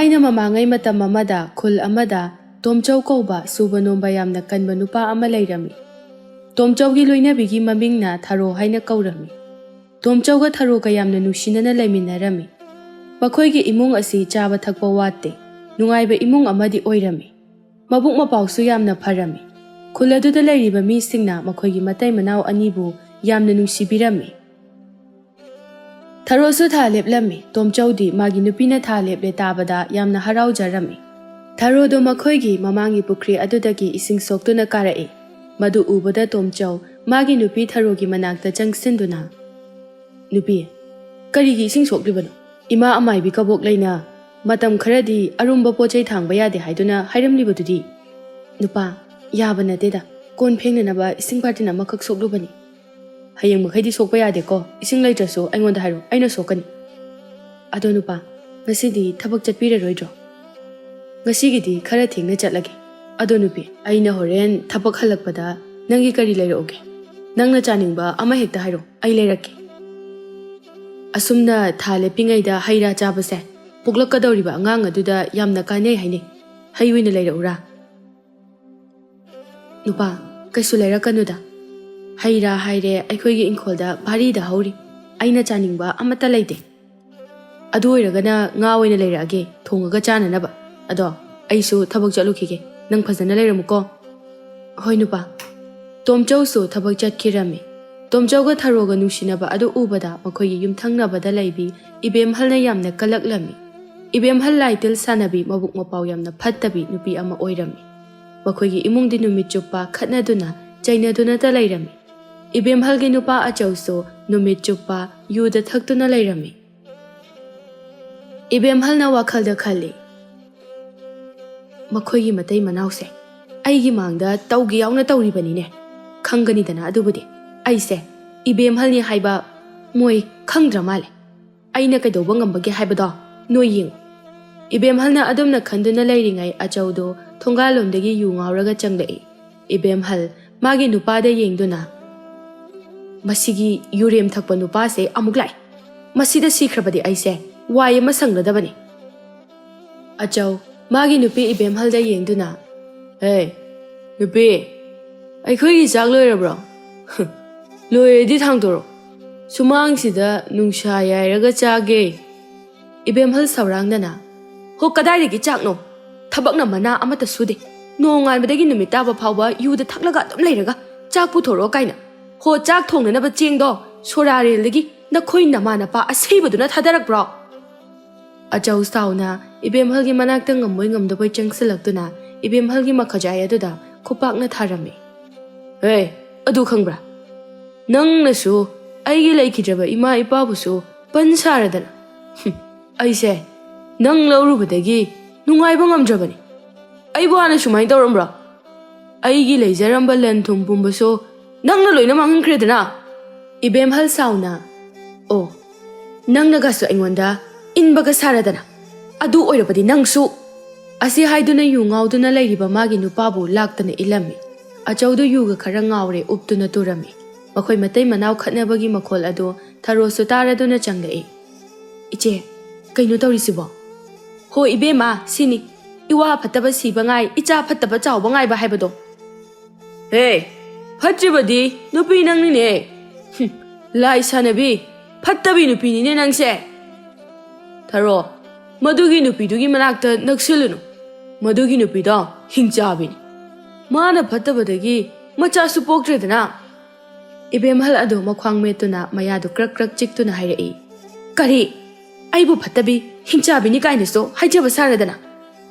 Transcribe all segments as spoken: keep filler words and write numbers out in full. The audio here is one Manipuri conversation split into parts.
ꯊꯥꯏꯅ ꯃꯃꯥꯡꯉꯩ ꯃꯇꯝ ꯑꯃꯗ ꯈꯨꯜ ꯑꯃꯗ ꯇꯣꯝꯆꯧ ꯀꯧꯕ ꯁꯨꯕ ꯅꯣꯝꯕ ꯌꯥꯝꯅ ꯀꯟꯕ ꯅꯨꯄꯥ ꯑꯃ ꯂꯩꯔꯝꯃꯤ꯫ ꯇꯣꯝꯆꯧꯒꯤ ꯂꯣꯏꯅꯕꯤꯒꯤ ꯃꯃꯤꯡꯅ ꯊꯔꯣ ꯍꯥꯏꯅ ꯀꯧꯔꯝꯃꯤ꯫ ꯇꯣꯝꯆꯧꯒ ꯊꯔꯣꯒ ꯌꯥꯝꯅ ꯅꯨꯡꯁꯤꯅꯅ ꯂꯩꯃꯤꯟꯅꯔꯝꯃꯤ꯫ ꯃꯈꯣꯏꯒꯤ ꯏꯃꯨꯡ ꯑꯁꯤ ꯆꯥꯕ ꯊꯛꯄ ꯋꯥꯠꯇꯦ, ꯅꯨꯡꯉꯥꯏꯕ ꯏꯃꯨꯡ ꯑꯃꯗꯤ ꯑꯣꯏꯔꯝꯃꯤ꯫ ꯃꯕꯨꯛ ꯃꯄꯥꯎꯁꯨ ꯌꯥꯝꯅ ꯐꯔꯝꯃꯤ꯫ ꯈꯨꯜ ꯑꯗꯨꯗ ꯂꯩꯔꯤꯕ ꯃꯤꯁꯤꯡꯅ ꯃꯈꯣꯏꯒꯤ ꯃꯇꯩ ꯃꯅꯥꯎ ꯑꯅꯤꯕꯨ ꯌꯥꯝꯅ ꯅꯨꯡꯁꯤꯕꯤꯔꯝꯃꯤ꯫ ꯊꯔꯣꯁꯨ ꯊꯥ ꯂꯦꯞꯂꯝꯃꯤ꯫ ꯇꯣꯝꯆꯧꯗꯤ ꯃꯥꯒꯤ ꯅꯨꯄꯤꯅ ꯊꯥ ꯂꯦꯞꯂꯦ ꯇꯥꯕꯗ ꯌꯥꯝꯅ ꯍꯔꯥꯎꯖꯔꯝꯃꯤ꯫ ꯊꯔꯣꯗꯣ ꯃꯈꯣꯏꯒꯤ ꯃꯃꯥꯡꯒꯤ ꯄꯨꯈ꯭ꯔꯤ ꯑꯗꯨꯗꯒꯤ ꯏꯁꯤꯡ ꯁꯣꯛꯇꯨꯅ ꯀꯥꯔꯛꯏ꯫ ꯃꯗꯨ ꯎꯕꯗ ꯇꯣꯝꯆꯧ ꯃꯥꯒꯤ ꯅꯨꯄꯤ ꯊꯔꯣꯒꯤ ꯃꯅꯥꯛꯇ ꯆꯪꯁꯤꯟꯗꯨꯅ, "ꯅꯨꯄꯤ, ꯀꯔꯤꯒꯤ ꯏꯁꯤꯡ ꯁꯣꯛꯂꯤꯕꯅꯣ? ꯏꯃꯥ ꯑꯃꯥꯏꯕꯤ ꯀꯕꯣꯛ ꯂꯩꯅ ꯃꯇꯝ ꯈꯔꯗꯤ ꯑꯔꯨꯝꯕ ꯄꯣꯠ ꯆꯩ ꯊꯥꯡꯕ ꯌꯥꯗꯦ ꯍꯥꯏꯗꯨꯅ ꯍꯥꯏꯔꯝꯂꯤꯕꯗꯨꯗꯤ?" "ꯅꯨꯄꯥ, ꯌꯥꯕ ꯅꯠꯇꯦꯗ, ꯀꯣꯟ ꯐꯦꯡꯅꯅꯕ ꯏꯁꯤꯡ ꯕꯥꯔꯇꯤꯟ ꯑꯃꯈꯛ ꯁꯣꯛꯂꯨꯕꯅꯤ꯫ ꯍꯌꯦꯡ ꯃꯈꯩꯗꯤ ꯁꯣꯛꯄ ꯌꯥꯗꯦꯀꯣ, ꯏꯁꯤꯡ ꯂꯩꯇ꯭ꯔꯁꯨ ꯑꯩꯉꯣꯟꯗ ꯍꯥꯏꯔꯣ, ꯑꯩꯅ ꯁꯣꯛꯀꯅꯤ꯫ ꯑꯗꯣ ꯅꯨꯄꯥ, ꯉꯁꯤꯗꯤ ꯊꯕꯛ ꯆꯠꯄꯤꯔꯔꯣꯏꯗ꯭ꯔꯣ?" "ꯉꯁꯤꯒꯤꯗꯤ ꯈꯔ ꯊꯦꯡꯅ ꯆꯠꯂꯒꯦ꯫ ꯑꯗꯣ ꯅꯨꯄꯤ, ꯑꯩꯅ ꯍꯣꯔꯦꯟ ꯊꯕꯛ ꯍꯜꯂꯛꯄꯗ ꯅꯪꯒꯤ ꯀꯔꯤ ꯂꯩꯔꯛꯎꯒꯦ? ꯅꯪꯅ ꯆꯥꯅꯤꯡꯕ ꯑꯃ ꯍꯦꯛꯇ ꯍꯥꯏꯔꯣ, ꯑꯩ ꯂꯩꯔꯛꯀꯦ꯫ ꯑꯁꯨꯝꯅ ꯊꯥ ꯂꯦꯞꯄꯤꯉꯩꯗ ꯍꯩ ꯔꯥ ꯆꯥꯕꯁꯦ ꯄꯣꯛꯂꯛꯀꯗꯧꯔꯤꯕ ꯑꯉꯥꯡ ꯑꯗꯨꯗ ꯌꯥꯝꯅ ꯀꯥꯟꯅꯩ ꯍꯥꯏꯅꯩ꯫ ꯍꯩ ꯑꯣꯏꯅ ꯂꯩꯔꯛꯎꯔꯥ?" "ꯅꯨꯄꯥ, ꯀꯩꯁꯨ ꯂꯩꯔꯛꯀꯅꯨꯗ꯫ ꯍꯩ ꯔꯥ ꯍꯥꯏꯔꯦ ꯑꯩꯈꯣꯏꯒꯤ ꯏꯪꯈꯣꯜꯗ ꯄꯥꯔꯤꯗ ꯍꯧꯔꯤ꯫ ꯑꯩꯅ ꯆꯥꯅꯤꯡꯕ ꯑꯃꯠꯇ ꯂꯩꯇꯦ꯫ ꯑꯗꯨ ꯑꯣꯏꯔꯒꯅ ꯉꯥ ꯑꯣꯏꯅ ꯂꯩꯔꯛꯑꯒꯦ, ꯊꯣꯡꯉꯒ ꯆꯥꯅꯅꯕ꯫ ꯑꯗꯣ ꯑꯩꯁꯨ ꯊꯕꯛ ꯆꯠꯂꯨꯈꯤꯒꯦ, ꯅꯪ ꯐꯖꯅ ꯂꯩꯔꯝꯃꯨꯀꯣ꯫" "ꯍꯣꯏ ꯅꯨꯄꯥ꯫" ꯇꯣꯝꯆꯧꯁꯨ ꯊꯕꯛ ꯆꯠꯈꯤꯔꯝꯃꯤ꯫ ꯇꯣꯝꯆꯧꯒ ꯊꯔꯣꯒ ꯅꯨꯡꯁꯤꯅꯕ ꯑꯗꯨ ꯎꯕꯗ ꯃꯈꯣꯏꯒꯤ ꯌꯨꯝꯊꯪꯅꯕꯗ ꯂꯩꯕꯤ ꯏꯕꯦꯝꯍꯜꯅ ꯌꯥꯝꯅ ꯀꯜꯂꯛꯂꯝꯃꯤ꯫ ꯏꯕꯦꯝꯍꯜ ꯂꯥꯏꯇꯤꯜ ꯁꯥꯟꯅꯕꯤ, ꯃꯕꯨꯛ ꯃꯄꯥꯎ ꯌꯥꯝꯅ ꯐꯠꯇꯕꯤ ꯅꯨꯄꯤ ꯑꯃ ꯑꯣꯏꯔꯝꯃꯤ꯫ ꯃꯈꯣꯏꯒꯤ ꯏꯃꯨꯡꯗꯤ ꯅꯨꯃꯤꯠ ꯆꯨꯞꯄ ꯈꯠꯅꯗꯨꯅ ꯆꯩꯅꯗꯨꯅꯇ ꯂꯩꯔꯝꯃꯤ꯫ ꯏꯕꯦꯝꯍꯜꯒꯤ ꯅꯨꯄꯥ ꯑꯆꯧꯁꯨ ꯅꯨꯃꯤꯠ ꯆꯨꯞꯄ ꯌꯨꯗ ꯊꯛꯇꯨꯅ ꯂꯩꯔꯝꯃꯤ꯫ ꯏꯕꯦꯝꯍꯜꯅ ꯋꯥꯈꯜꯗ ꯈꯜꯂꯤ, "ꯃꯈꯣꯏꯒꯤ ꯃꯇꯩ ꯃꯅꯥꯎꯁꯦ ꯑꯩꯒꯤ ꯃꯥꯡꯗ ꯇꯧꯒꯦ ꯌꯥꯎꯅ ꯇꯧꯔꯤꯕꯅꯤꯅꯦ꯫ ꯈꯪꯒꯅꯤꯗꯅ ꯑꯗꯨꯕꯨꯗꯤ꯫ ꯑꯩꯁꯦ ꯏꯕꯦꯝꯍꯜꯅꯤ ꯍꯥꯏꯕ ꯃꯣꯏ ꯈꯪꯗ꯭ꯔ ꯃꯥꯜꯂꯦ꯫ ꯑꯩꯅ ꯀꯩꯗꯧꯕ ꯉꯝꯕꯒꯦ ꯍꯥꯏꯕꯗꯣ ꯅꯣꯏ ꯌꯦꯡꯉꯨ꯫" ꯏꯕꯦꯝꯍꯜꯅ ꯑꯗꯨꯝꯅ ꯈꯟꯗꯨꯅ ꯂꯩꯔꯤꯉꯩ ꯑꯆꯧꯗꯣ ꯊꯣꯡꯒꯥꯜꯂꯣꯝꯗꯒꯤ ꯌꯨ ꯉꯥꯎꯔꯒ ꯆꯪꯂꯛꯏ꯫ ꯏꯕꯦꯝꯍꯜ ꯃꯥꯒꯤ ꯅꯨꯄꯥꯗ ꯌꯦꯡꯗꯨꯅ, "ꯃꯁꯤꯒꯤ ꯌꯨꯔꯦꯝ ꯊꯛꯄ ꯅꯨꯄꯥꯁꯦ ꯑꯃꯨꯛ ꯂꯥꯛꯏ꯫ ꯃꯁꯤꯗ ꯁꯤꯈ꯭ꯔꯕꯗꯤ ꯑꯩꯁꯦ ꯋꯥꯏ ꯑꯃ ꯁꯪꯒꯗꯕꯅꯤ꯫" ꯑꯆꯧ, ꯃꯥꯒꯤ ꯅꯨꯄꯤ ꯏꯕꯦꯝꯍꯜꯗ ꯌꯦꯡꯗꯨꯅ, "ꯍꯦ, ꯅꯨꯄꯤ, ꯑꯩꯈꯣꯏꯒꯤ ꯆꯥꯛ ꯂꯣꯏꯔꯕ꯭ꯔꯣ? ꯂꯣꯏꯔꯗꯤ ꯊꯥꯡꯗꯣꯔꯛꯑꯣ꯫ ꯁꯨꯃꯥꯡꯁꯤꯗ ꯅꯨꯡꯁꯥ ꯌꯥꯏꯔꯒ ꯆꯥꯒꯦ꯫" ꯏꯕꯦꯝꯍꯜ ꯁꯧꯔꯥꯡꯗꯅ, "ꯍꯣ, ꯀꯗꯥꯏꯗꯒꯤ ꯆꯥꯛꯅꯣ? ꯊꯕꯛꯅ ꯃꯅꯥ ꯑꯃꯠꯇ ꯁꯨꯗꯦ꯫ ꯅꯣꯡꯉꯥꯟꯕꯗꯒꯤ ꯅꯨꯃꯤꯠ ꯇꯥꯕ ꯐꯥꯎꯕ ꯌꯨꯗ ꯊꯛꯂꯒ ꯑꯗꯨꯝ ꯂꯩꯔꯒ ꯆꯥꯛ ꯄꯨꯊꯣꯔꯛꯑꯣ ꯀꯥꯏꯅ꯫ ꯍꯣ, ꯆꯥꯛ ꯊꯣꯡꯅꯅꯕ ꯆꯦꯡꯗꯣ ꯁꯣꯔꯥꯔꯦꯜꯗꯒꯤ ꯅꯈꯣꯏ ꯅꯃꯥ ꯅꯄꯥ ꯑꯁꯤꯕꯗꯨꯅ ꯊꯥꯗꯔꯛꯄ꯭ꯔꯣ?" ꯑꯆꯧ ꯁꯥꯎꯅ ꯏꯕꯦꯝꯍꯜꯒꯤ ꯃꯅꯥꯛꯇ ꯉꯝꯃꯣꯏ ꯉꯝꯗꯕꯣꯏ ꯆꯪꯁꯤꯜꯂꯛꯇꯨꯅ ꯏꯕꯦꯝꯍꯜꯒꯤ ꯃꯈꯖꯥꯏ ꯑꯗꯨꯗ ꯈꯨꯄꯥꯛꯅ ꯊꯥꯔꯝꯃꯤ꯫ "ꯍꯦ, ꯑꯗꯨ ꯈꯪꯕ꯭ꯔꯥ? ꯅꯪꯅꯁꯨ ꯑꯩꯒꯤ ꯂꯩꯈꯤꯗ꯭ꯔꯕ ꯏꯃꯥ ꯏꯄꯥꯕꯨꯁꯨ ꯄꯟ ꯁꯥꯔꯗꯅ꯫ ꯍꯨꯝ, ꯑꯩꯁꯦ ꯅꯪ ꯂꯧꯔꯨꯕꯗꯒꯤ ꯅꯨꯡꯉꯥꯏꯕ ꯉꯝꯗ꯭ꯔꯕꯅꯤ꯫ ꯑꯩꯕꯨ ꯍꯥꯟꯅ ꯁꯨꯃꯥꯏꯅ ꯇꯧꯔꯝꯕ꯭ꯔꯣ? ꯑꯩꯒꯤ ꯂꯩꯖꯔꯝꯕ ꯂꯟ ꯊꯨꯝ ꯄꯨꯝꯕꯁꯨ ꯅꯪꯅ ꯂꯣꯏꯅ ꯃꯥꯡꯍꯟꯈ꯭ꯔꯦꯗꯅ꯫" ꯏꯕꯦꯝꯍꯜ ꯁꯥꯎꯅ, "ꯑꯣ, ꯅꯪꯅꯒꯁꯨ ꯑꯩꯉꯣꯟꯗ ꯏꯟꯕꯒ ꯁꯥꯔꯗꯅ꯫ ꯑꯗꯨ ꯑꯣꯏꯔꯕꯗꯤ ꯅꯪꯁꯨ!" ꯑꯁꯤ ꯍꯥꯏꯗꯨꯅ ꯌꯨ ꯉꯥꯎꯗꯨꯅ ꯂꯩꯔꯤꯕ ꯃꯥꯒꯤ ꯅꯨꯄꯥꯕꯨ ꯂꯥꯛꯇꯅ ꯏꯜꯂꯝꯃꯤ꯫ ꯑꯆꯧꯗꯨ ꯌꯨꯒ ꯈꯔ ꯉꯥꯎꯔꯦ ꯎꯞꯇꯨꯅ ꯇꯨꯔꯝꯃꯤ꯫ ꯃꯈꯣꯏ ꯃꯇꯩ ꯃꯅꯥꯎ ꯈꯠꯅꯕꯒꯤ ꯃꯈꯣꯜ ꯑꯗꯨ ꯊꯔꯣꯁꯨ ꯇꯥꯔꯗꯨꯅ ꯆꯪꯂꯛꯏ꯫ "ꯏꯆꯦ, ꯀꯩꯅꯣ ꯇꯧꯔꯤꯁꯤꯕꯣ?" "ꯍꯣ ꯏꯕꯦꯝꯃ, ꯁꯤꯅꯤ꯫ ꯏꯋꯥ ꯐꯠꯇꯕ ꯁꯤꯕ ꯉꯥꯏ, ꯏꯆꯥ ꯐꯠꯇꯕ ꯆꯥꯎꯕ ꯉꯥꯏꯕ ꯍꯥꯏꯕꯗꯣ꯫" "ꯍꯦ, ꯐꯠꯇ꯭ꯔꯤꯕꯗꯤ ꯅꯨꯄꯤ ꯅꯪꯅꯤꯅꯦ꯫ ꯍꯨꯝ, ꯂꯥꯏ ꯁꯥꯟꯅꯕꯤ, ꯐꯠꯇꯕꯤ ꯅꯨꯄꯤꯅꯤꯅꯦ ꯅꯪꯁꯦ꯫ ꯊꯔꯣ, ꯃꯗꯨꯒꯤ ꯅꯨꯄꯤꯗꯨꯒꯤ ꯃꯅꯥꯛꯇ ꯅꯛꯁꯤꯜꯂꯨꯅꯨ꯫ ꯃꯗꯨꯒꯤ ꯅꯨꯄꯤꯗꯣ ꯍꯤꯡꯆꯥꯕꯤꯅꯤ꯫ ꯃꯥꯅ ꯐꯠꯇꯕꯗꯒꯤ ꯃꯆꯥꯁꯨ ꯄꯣꯛꯇ꯭ꯔꯦꯗꯅ꯫" ꯏꯕꯦꯝꯍꯜ ꯑꯗꯨ ꯃꯈ꯭ꯋꯥꯡ ꯃꯦꯠꯇꯨꯅ ꯃꯌꯥꯗꯨ ꯀ꯭ꯔꯛ ꯀ꯭ꯔꯛ ꯆꯤꯛꯇꯨꯅ ꯍꯥꯏꯔꯛꯏ꯫ "ꯀꯔꯤ? ꯑꯩꯕꯨ ꯐꯠꯇꯕꯤ, ꯍꯤꯡꯆꯥꯕꯤꯅꯤ ꯀꯥꯏꯅꯁꯨ ꯍꯥꯏꯖꯕ ꯁꯥꯔꯗꯅ?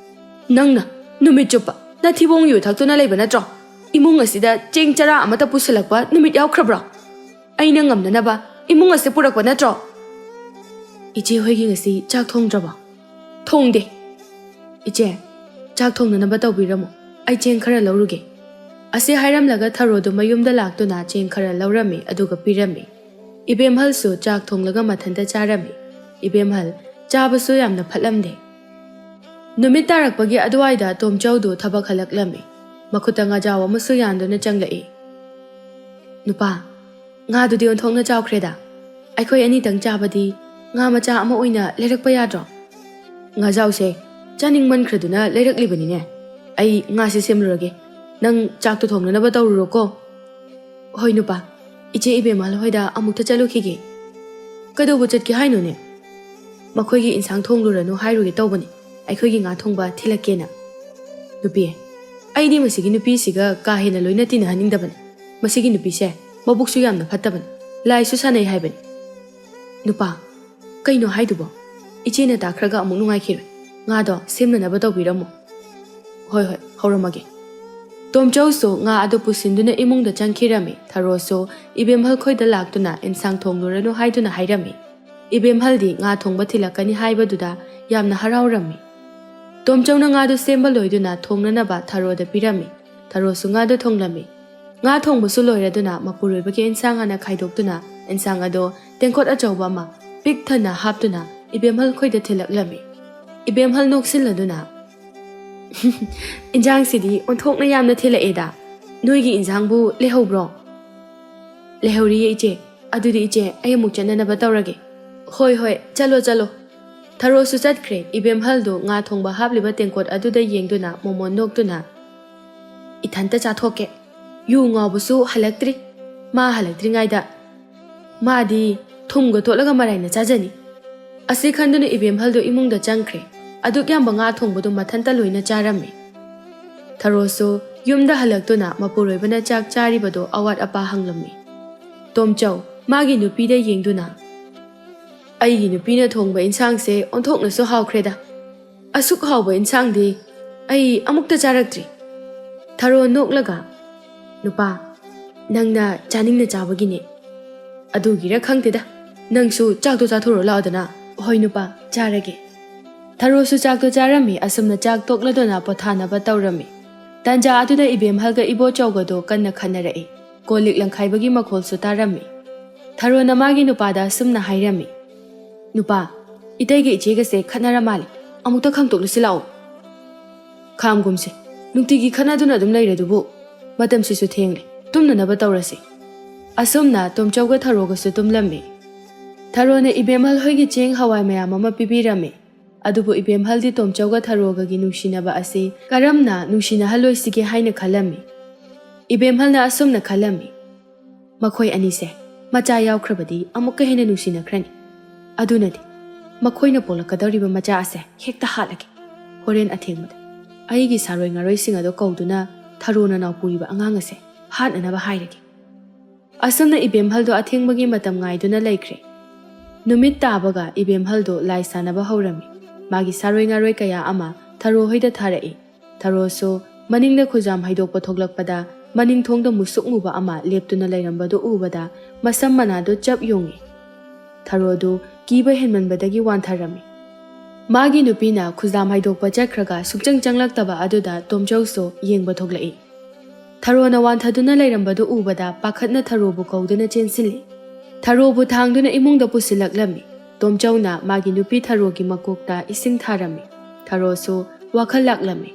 ꯅꯪꯅ ꯅꯨꯃꯤꯠ ꯆꯨꯞꯄ ꯅꯊꯤꯕꯣꯡ ꯌꯨ ꯊꯛꯇꯨꯅ ꯂꯩꯕ ꯅꯠꯇ꯭ꯔꯣ? ꯏꯃꯨꯡ ꯑꯁꯤꯗ ꯆꯦꯡ ꯆꯔꯥ ꯑꯃꯠꯇ ꯄꯨꯁꯤꯜꯂꯛꯄ ꯅꯨꯃꯤꯠ ꯌꯥꯎꯈ꯭ꯔꯕ꯭ꯔꯣ? ꯑꯩꯅ ꯉꯝꯅꯅꯕ ꯏꯃꯨꯡ ꯑꯁꯤ ꯄꯨꯔꯛꯄ ꯅꯠꯇ꯭ꯔꯣ?" "ꯏꯆꯦ ꯍꯣꯏꯒꯤ ꯉꯁꯤ ꯆꯥꯛ ꯊꯣꯡꯗ꯭ꯔꯕꯣ?" "ꯊꯣꯡꯗꯦ꯫ ꯏꯆꯦ, ꯆꯥꯛ ꯊꯣꯡꯅꯅꯕ ꯇꯧꯕꯤꯔꯝꯃꯣ꯫ ꯑꯩ ꯆꯦꯡ ꯈꯔ ꯂꯧꯔꯨꯒꯦ꯫" ꯑꯁꯤ ꯍꯥꯏꯔꯝꯂꯒ ꯊꯔꯣꯗꯨ ꯃꯌꯨꯝꯗ ꯂꯥꯛꯇꯨꯅ ꯆꯦꯡ ꯈꯔ ꯂꯧꯔꯝꯃꯤ, ꯑꯗꯨꯒ ꯄꯤꯔꯝꯃꯤ꯫ ꯏꯕꯦꯝꯍꯜꯁꯨ ꯆꯥꯛ ꯊꯣꯡꯂꯒ ꯃꯊꯟꯇ ꯆꯥꯔꯝꯃꯤ꯫ ꯏꯕꯦꯝꯍꯜ ꯆꯥꯕꯁꯨ ꯌꯥꯝꯅ ꯐꯠꯂꯝꯗꯦ꯫ ꯅꯨꯃꯤꯠ ꯇꯥꯔꯛꯄꯒꯤ ꯑꯗꯨꯋꯥꯏꯗ ꯇꯣꯝꯆꯧꯗꯨ ꯊꯕꯛ ꯍꯜꯂꯛꯂꯝꯃꯤ꯫ ꯃꯈꯨꯠꯇ ꯉꯥꯖꯥꯎ ꯑꯃꯁꯨ ꯌꯥꯟꯗꯨꯅ ꯆꯪꯂꯛꯏ꯫ "ꯅꯨꯄꯥ, ꯉꯥꯗꯨꯗꯤ ꯑꯣꯟꯊꯣꯛꯅ ꯆꯥꯎꯈ꯭ꯔꯦꯗ꯫ ꯑꯩꯈꯣꯏ ꯑꯅꯤꯇꯪ ꯆꯥꯕꯗꯤ ꯉꯥ ꯃꯆꯥ ꯑꯃ ꯑꯣꯏꯅ ꯂꯩꯔꯛꯄ ꯌꯥꯗ꯭ꯔꯣ?" "ꯉꯥꯖꯥꯎꯁꯦ ꯆꯥꯅꯤꯡꯃꯟꯈ꯭ꯔꯗꯨꯅ ꯂꯩꯔꯛꯂꯤꯕꯅꯤꯅꯦ꯫ ꯑꯩ ꯉꯥꯁꯦ ꯁꯦꯝꯂꯨꯔꯒꯦ꯫ ꯅꯪ ꯆꯥꯛꯇꯣ ꯊꯣꯡꯅꯅꯕ ꯇꯧꯔꯨꯔꯣꯀꯣ꯫ ꯍꯣꯏ ꯅꯨꯄꯥ, ꯏꯆꯦ ꯏꯕꯦꯝꯃ ꯍꯣꯏꯗ ꯑꯃꯨꯛꯇ ꯆꯠꯂꯨꯈꯤꯒꯦ꯫ ꯀꯩꯗꯧꯕ ꯆꯠꯀꯦ ꯍꯥꯏꯅꯣꯅꯦ? ꯃꯈꯣꯏꯒꯤ ꯏꯟꯁꯥꯡ ꯊꯣꯡꯂꯨꯔꯅꯨ ꯍꯥꯏꯔꯨꯒꯦ ꯇꯧꯕꯅꯤ꯫ ꯑꯩꯈꯣꯏꯒꯤ ꯉꯥ ꯊꯣꯡꯕ ꯊꯤꯜꯂꯛꯀꯦꯅ꯫ ꯅꯨꯄꯤ, ꯑꯩꯗꯤ ꯃꯁꯤꯒꯤ ꯅꯨꯄꯤꯁꯤꯒ ꯀꯥ ꯍꯦꯟꯅ ꯂꯣꯏꯅ ꯇꯤꯟꯅꯍꯟꯅꯤꯡꯗꯕꯅꯤ꯫ ꯃꯁꯤꯒꯤ ꯅꯨꯄꯤꯁꯦ ꯃꯕꯨꯛꯁꯨ ꯌꯥꯝꯅ ꯐꯠꯇꯕꯅꯤ, ꯂꯥꯏꯁꯨ ꯁꯥꯟꯅꯩ ꯍꯥꯏꯕꯅꯤ꯫ ꯅꯨꯄꯥ, ꯀꯩꯅꯣ ꯍꯥꯏꯗꯨꯕꯣ? ꯏꯆꯦꯅ ꯇꯥꯈ꯭ꯔꯒ ꯑꯃꯨꯛ ꯅꯨꯡꯉꯥꯏꯈꯤꯔꯣꯏ꯫ ꯉꯥꯗꯣ ꯁꯦꯝꯅꯅꯕ ꯇꯧꯕꯤꯔꯝꯃꯣ꯫ ꯍꯣꯏ ꯍꯣꯏ, ꯍꯧꯔꯝꯃꯒꯦ꯫ ꯇꯣꯝꯆꯧꯁꯨ ꯉꯥ ꯑꯗꯨ ꯄꯨꯁꯤꯟꯗꯨꯅ ꯏꯃꯨꯡꯗ ꯆꯪꯈꯤꯔꯝꯃꯤ꯫ ꯊꯔꯣꯁꯨ ꯏꯕꯦꯝꯍꯜ ꯈꯣꯏꯗ ꯂꯥꯛꯇꯨꯅ ꯏꯟꯁꯥꯡ ꯊꯣꯡꯂꯨꯔꯅꯨ ꯍꯥꯏꯗꯨꯅ ꯍꯥꯏꯔꯝꯃꯤ꯫ ꯏꯕꯦꯝꯍꯜꯗꯤ ꯉꯥ ꯊꯣꯡꯕ ꯊꯤꯜꯂꯛꯀꯅꯤ ꯍꯥꯏꯕꯗꯨꯗ ꯌꯥꯝꯅ ꯍꯔꯥꯎꯔꯝꯃꯤ꯫ ꯇꯣꯝꯆꯧꯅ ꯉꯥꯗꯨ ꯁꯦꯝꯕ ꯂꯣꯏꯗꯨꯅ ꯊꯣꯡꯅꯅꯕ ꯊꯔꯣꯗ ꯄꯤꯔꯝꯃꯤ꯫ ꯊꯔꯣꯁꯨ ꯉꯥꯗꯨ ꯊꯣꯡꯂꯝꯃꯤ꯫ ꯉꯥ ꯊꯣꯡꯕꯁꯨ ꯂꯣꯏꯔꯗꯨꯅ ꯃꯄꯨꯔꯣꯏꯕꯒꯤ ꯏꯟꯁꯥꯡ ꯍꯥꯟꯅ ꯈꯥꯏꯗꯣꯛꯇꯨꯅ ꯏꯟꯁꯥꯡ ꯑꯗꯣ ꯇꯦꯡꯀꯣꯠ ꯑꯆꯧꯕ ꯑꯃ ꯄꯤꯛ ꯊꯟꯅ ꯍꯥꯞꯇꯨꯅ ꯏꯕꯦꯝꯍꯜ ꯈꯣꯏꯗ ꯊꯤꯜꯂꯛꯂꯝꯃꯤ꯫ ꯏꯕꯦꯝꯍꯜ ꯅꯣꯛꯁꯤꯜꯂꯗꯨꯅ, "ꯏꯟꯖꯥꯡꯁꯤꯗꯤ ꯑꯣꯟꯊꯣꯛꯅ ꯌꯥꯝꯅ ꯊꯤꯜꯂꯛꯑꯦꯗ꯫ ꯅꯣꯏꯒꯤ ꯏꯟꯖꯥꯡꯕꯨ ꯂꯩꯍꯧꯕ꯭ꯔꯣ?" "ꯂꯩꯍꯧꯔꯤꯌꯦ ꯏꯆꯦ꯫ ꯑꯗꯨꯗꯤ ꯏꯆꯦ, ꯑꯩ ꯑꯃꯨꯛ ꯆꯠꯅꯅꯕ ꯇꯧꯔꯒꯦ꯫" "ꯍꯣꯏ ꯍꯣꯏ, ꯆꯠꯂꯣ ꯆꯠꯂꯣ꯫" ꯊꯔꯣꯁꯨ ꯆꯠꯈ꯭ꯔꯦ꯫ ꯏꯕꯦꯝꯍꯜꯗꯨ ꯉꯥ ꯊꯣꯡꯕ ꯍꯥꯞꯂꯤꯕ ꯇꯦꯡꯀꯣꯠ ꯑꯗꯨꯗ ꯌꯦꯡꯗꯨꯅ ꯃꯣꯃꯣꯟ ꯅꯣꯛꯇꯨꯅ, "ꯏꯊꯟꯇ ꯆꯥꯊꯣꯛꯀꯦ꯫ ꯌꯨ ꯉꯥꯎꯕꯁꯨ ꯍꯜꯂꯛꯇ꯭ꯔꯤ꯫ ꯃꯥ ꯍꯜꯂꯛꯇ꯭ꯔꯤꯉꯩꯗ ꯃꯥꯗꯤ ꯊꯨꯝꯒ ꯇꯣꯠꯂꯒ ꯃꯔꯥꯏꯅ ꯆꯥꯖꯅꯤ꯫" ꯑꯁꯤ ꯈꯟꯗꯨꯅ ꯏꯕꯦꯝꯍꯜꯗꯨ ꯏꯃꯨꯡꯗ ꯆꯪꯈ꯭ꯔꯦ꯫ ꯑꯗꯨꯛ ꯌꯥꯝꯕ ꯉꯥ ꯊꯣꯡꯕꯗꯨ ꯃꯊꯟꯇ ꯂꯣꯏꯅ ꯆꯥꯔꯝꯃꯤ꯫ ꯊꯔꯣꯁꯨ ꯌꯨꯝꯗ ꯍꯜꯂꯛꯇꯨꯅ ꯃꯄꯨꯔꯣꯏꯕꯅ ꯆꯥꯛ ꯆꯥꯔꯤꯕꯗꯨ ꯑꯋꯥꯠ ꯑꯄꯥ ꯍꯪꯂꯝꯃꯤ꯫ ꯇꯣꯝꯆꯧ ꯃꯥꯒꯤ ꯅꯨꯄꯤꯗ ꯌꯦꯡꯗꯨꯅ, "ꯑꯩꯒꯤ ꯅꯨꯄꯤꯅ ꯊꯣꯡꯕ ꯏꯟꯁꯥꯡꯁꯦ ꯑꯣꯟꯊꯣꯛꯅꯁꯨ ꯍꯥꯎꯈ꯭ꯔꯦꯗ꯫ ꯑꯁꯨꯛ ꯍꯥꯎꯕ ꯏꯟꯁꯥꯡꯗꯤ ꯑꯩ ꯑꯃꯨꯛꯇ ꯆꯥꯔꯛꯇ꯭ꯔꯤ꯫" ꯊꯔꯣ ꯅꯣꯛꯂꯒ, "ꯅꯨꯄꯥ, ꯅꯪꯅ ꯆꯥꯅꯤꯡꯅ ꯆꯥꯕꯒꯤꯅꯦ꯫ ꯑꯗꯨꯒꯤꯔ ꯈꯪꯗꯦꯗ, ꯅꯪꯁꯨ ꯆꯥꯛꯇꯣ ꯆꯥꯊꯣꯔꯣ ꯂꯥꯛꯑꯣꯗꯅ꯫" "ꯍꯣꯏ ꯅꯨꯄꯥ, ꯆꯥꯔꯒꯦ꯫" ꯊꯔꯣꯁꯨ ꯆꯥꯛꯇꯣ ꯆꯥꯔꯝꯃꯤ꯫ ꯑꯁꯨꯝꯅ ꯆꯥꯛ ꯇꯣꯛꯂꯗꯨꯅ ꯄꯣꯊꯥꯅꯕ ꯇꯧꯔꯝꯃꯤ꯫ ꯇꯥꯟꯖꯥ ꯑꯗꯨꯗ ꯏꯕꯦꯝꯍꯜꯒ ꯏꯕꯣꯆꯧꯒꯗꯣ ꯀꯟꯅ ꯈꯟꯅꯔꯛꯏ꯫ ꯀꯣꯜ ꯂꯤꯛ ꯂꯪꯈꯥꯏꯕꯒꯤ ꯃꯈꯣꯜꯁꯨ ꯇꯥꯔꯝꯃꯤ꯫ ꯊꯔꯣꯅ ꯃꯥꯒꯤ ꯅꯨꯄꯥꯗ ꯑꯁꯨꯝꯅ ꯍꯥꯏꯔꯝꯃꯤ, "ꯅꯨꯄꯥ, ꯏꯇꯩꯒ ꯏꯆꯦꯒꯁꯦ ꯈꯠꯅꯔ ꯃꯥꯜꯂꯦ꯫ ꯑꯃꯨꯛꯇ ꯈꯥꯝꯇꯣꯛꯂꯨꯁꯤ ꯂꯥꯛꯑꯣ꯫" "ꯈꯥꯝꯒꯨꯝꯁꯦ꯫ ꯅꯨꯡꯇꯤꯒꯤ ꯈꯠꯅꯗꯨꯅ ꯑꯗꯨꯝ ꯂꯩꯔꯗꯨꯕꯨ꯫ ꯃꯇꯝꯁꯤꯁꯨ ꯊꯦꯡꯂꯦ꯫ ꯇꯨꯝꯅꯅꯕ ꯇꯧꯔꯁꯤ꯫" ꯑꯁꯨꯝꯅ ꯇꯣꯝꯆꯧꯒ ꯊꯔꯣꯒꯁꯨ ꯇꯨꯝꯂꯝꯃꯤ꯫ ꯊꯔꯣꯅ ꯏꯕꯦꯝꯍꯜ ꯍꯣꯏꯒꯤ ꯆꯦꯡ ꯍꯋꯥꯏ ꯃꯌꯥꯝ ꯑꯃ ꯄꯤꯕꯤꯔꯝꯃꯤ꯫ ꯑꯗꯨꯕꯨ ꯏꯕꯦꯝꯍꯜꯗꯤ ꯇꯣꯝꯆꯧꯒ ꯊꯔꯣꯒꯒꯤ ꯅꯨꯡꯁꯤꯅꯕ ꯑꯁꯤ ꯀꯔꯝꯅ ꯅꯨꯡꯁꯤꯅꯍꯜꯂꯣꯏꯁꯤꯒꯦ ꯍꯥꯏꯅ ꯈꯜꯂꯝꯃꯤ꯫ ꯏꯕꯦꯝꯍꯜꯅ ꯑꯁꯨꯝꯅ ꯈꯜꯂꯝꯃꯤ, "ꯃꯈꯣꯏ ꯑꯅꯤꯁꯦ ꯃꯆꯥ ꯌꯥꯎꯈ꯭ꯔꯕꯗꯤ ꯑꯃꯨꯛꯀ ꯍꯦꯟꯅ ꯅꯨꯡꯁꯤꯅꯈ꯭ꯔꯅꯤ꯫ ꯑꯗꯨꯅꯗꯤ ꯃꯈꯣꯏꯅ ꯄꯣꯛꯂꯛꯀꯗꯧꯔꯤꯕ ꯃꯆꯥ ꯑꯁꯦ ꯍꯦꯛꯇ ꯍꯥꯠꯂꯒꯦ꯫ ꯍꯣꯔꯦꯟ ꯑꯊꯦꯡꯕꯗ ꯑꯩꯒꯤ ꯁꯥꯔꯣꯏ ꯉꯥꯔꯣꯏꯁꯤꯡ ꯑꯗꯣ ꯀꯧꯗꯨꯅ ꯊꯔꯣꯅ ꯅꯥꯎꯄꯨꯔꯤꯕ ꯑꯉꯥꯡ ꯑꯁꯦ ꯍꯥꯠꯅꯅꯕ ꯍꯥꯏꯔꯒꯦ"꯫ ꯑꯁꯨꯝꯅ ꯏꯕꯦꯝꯍꯜꯗꯣ ꯑꯊꯦꯡꯕꯒꯤ ꯃꯇꯝ ꯉꯥꯏꯗꯨꯅ ꯂꯩꯈ꯭ꯔꯦ꯫ ꯅꯨꯃꯤꯠ ꯇꯥꯕꯒ ꯏꯕꯦꯝꯍꯜꯗꯣ ꯂꯥꯏ ꯁꯥꯟꯅꯕ ꯍꯧꯔꯝꯃꯤ꯫ ꯃꯥꯒꯤ ꯁꯥꯔꯣꯏ ꯉꯥꯔꯣꯏ ꯀꯌꯥ ꯑꯃ ꯊꯔꯣ ꯍꯣꯏꯗ ꯊꯥꯔꯛꯏ꯫ ꯊꯔꯣꯁꯨ ꯃꯅꯤꯡꯗ ꯈꯨꯖꯥꯝ ꯍꯩꯗꯣꯛꯄ ꯊꯣꯛꯂꯛꯄꯗ ꯃꯅꯤꯡ ꯊꯣꯡꯗ ꯃꯨꯁꯨꯛ ꯃꯨꯕ ꯑꯃ ꯂꯦꯞꯇꯨꯅ ꯂꯩꯔꯝꯕꯗꯨ ꯎꯕꯗ ꯃꯁꯝ ꯃꯅꯥꯗꯣ ꯆꯞ ꯌꯨꯡꯉꯤ꯫ ꯊꯔꯣꯗꯨ ꯀꯤꯕ ꯍꯦꯟꯃꯟꯕꯗꯒꯤ ꯋꯥꯟꯊꯔꯝꯃꯤ꯫ ꯃꯥꯒꯤ ꯅꯨꯄꯤꯅ ꯈꯨꯖꯥꯝ ꯍꯩꯗꯣꯛꯄ ꯆꯠꯈ꯭ꯔꯒ ꯁꯨꯛꯆꯪ ꯆꯪꯂꯛꯇꯕ ꯑꯗꯨꯗ ꯇꯣꯝꯆꯧꯁꯨ ꯌꯦꯡꯕ ꯊꯣꯛꯂꯛꯏ꯫ ꯊꯔꯣꯅ ꯋꯥꯟꯊꯗꯨꯅ ꯂꯩꯔꯝꯕꯗꯨ ꯎꯕꯗ ꯄꯥꯈꯠꯅ ꯊꯔꯣꯕꯨ ꯀꯧꯗꯨꯅ ꯆꯦꯟꯁꯤꯜꯂꯤ꯫ ꯊꯔꯣꯕꯨ ꯊꯥꯡꯗꯨꯅ ꯏꯃꯨꯡꯗ ꯄꯨꯁꯤꯜꯂꯛꯂꯝꯃꯤ꯫ ꯇꯣꯝꯆꯧꯅ ꯃꯥꯒꯤ ꯅꯨꯄꯤ ꯊꯔꯣꯒꯤ ꯃꯀꯣꯛꯇ ꯏꯁꯤꯡ ꯊꯥꯔꯝꯃꯤ꯫ ꯊꯔꯣꯁꯨ ꯋꯥꯈꯜ ꯂꯥꯛꯂꯝꯃꯤ꯫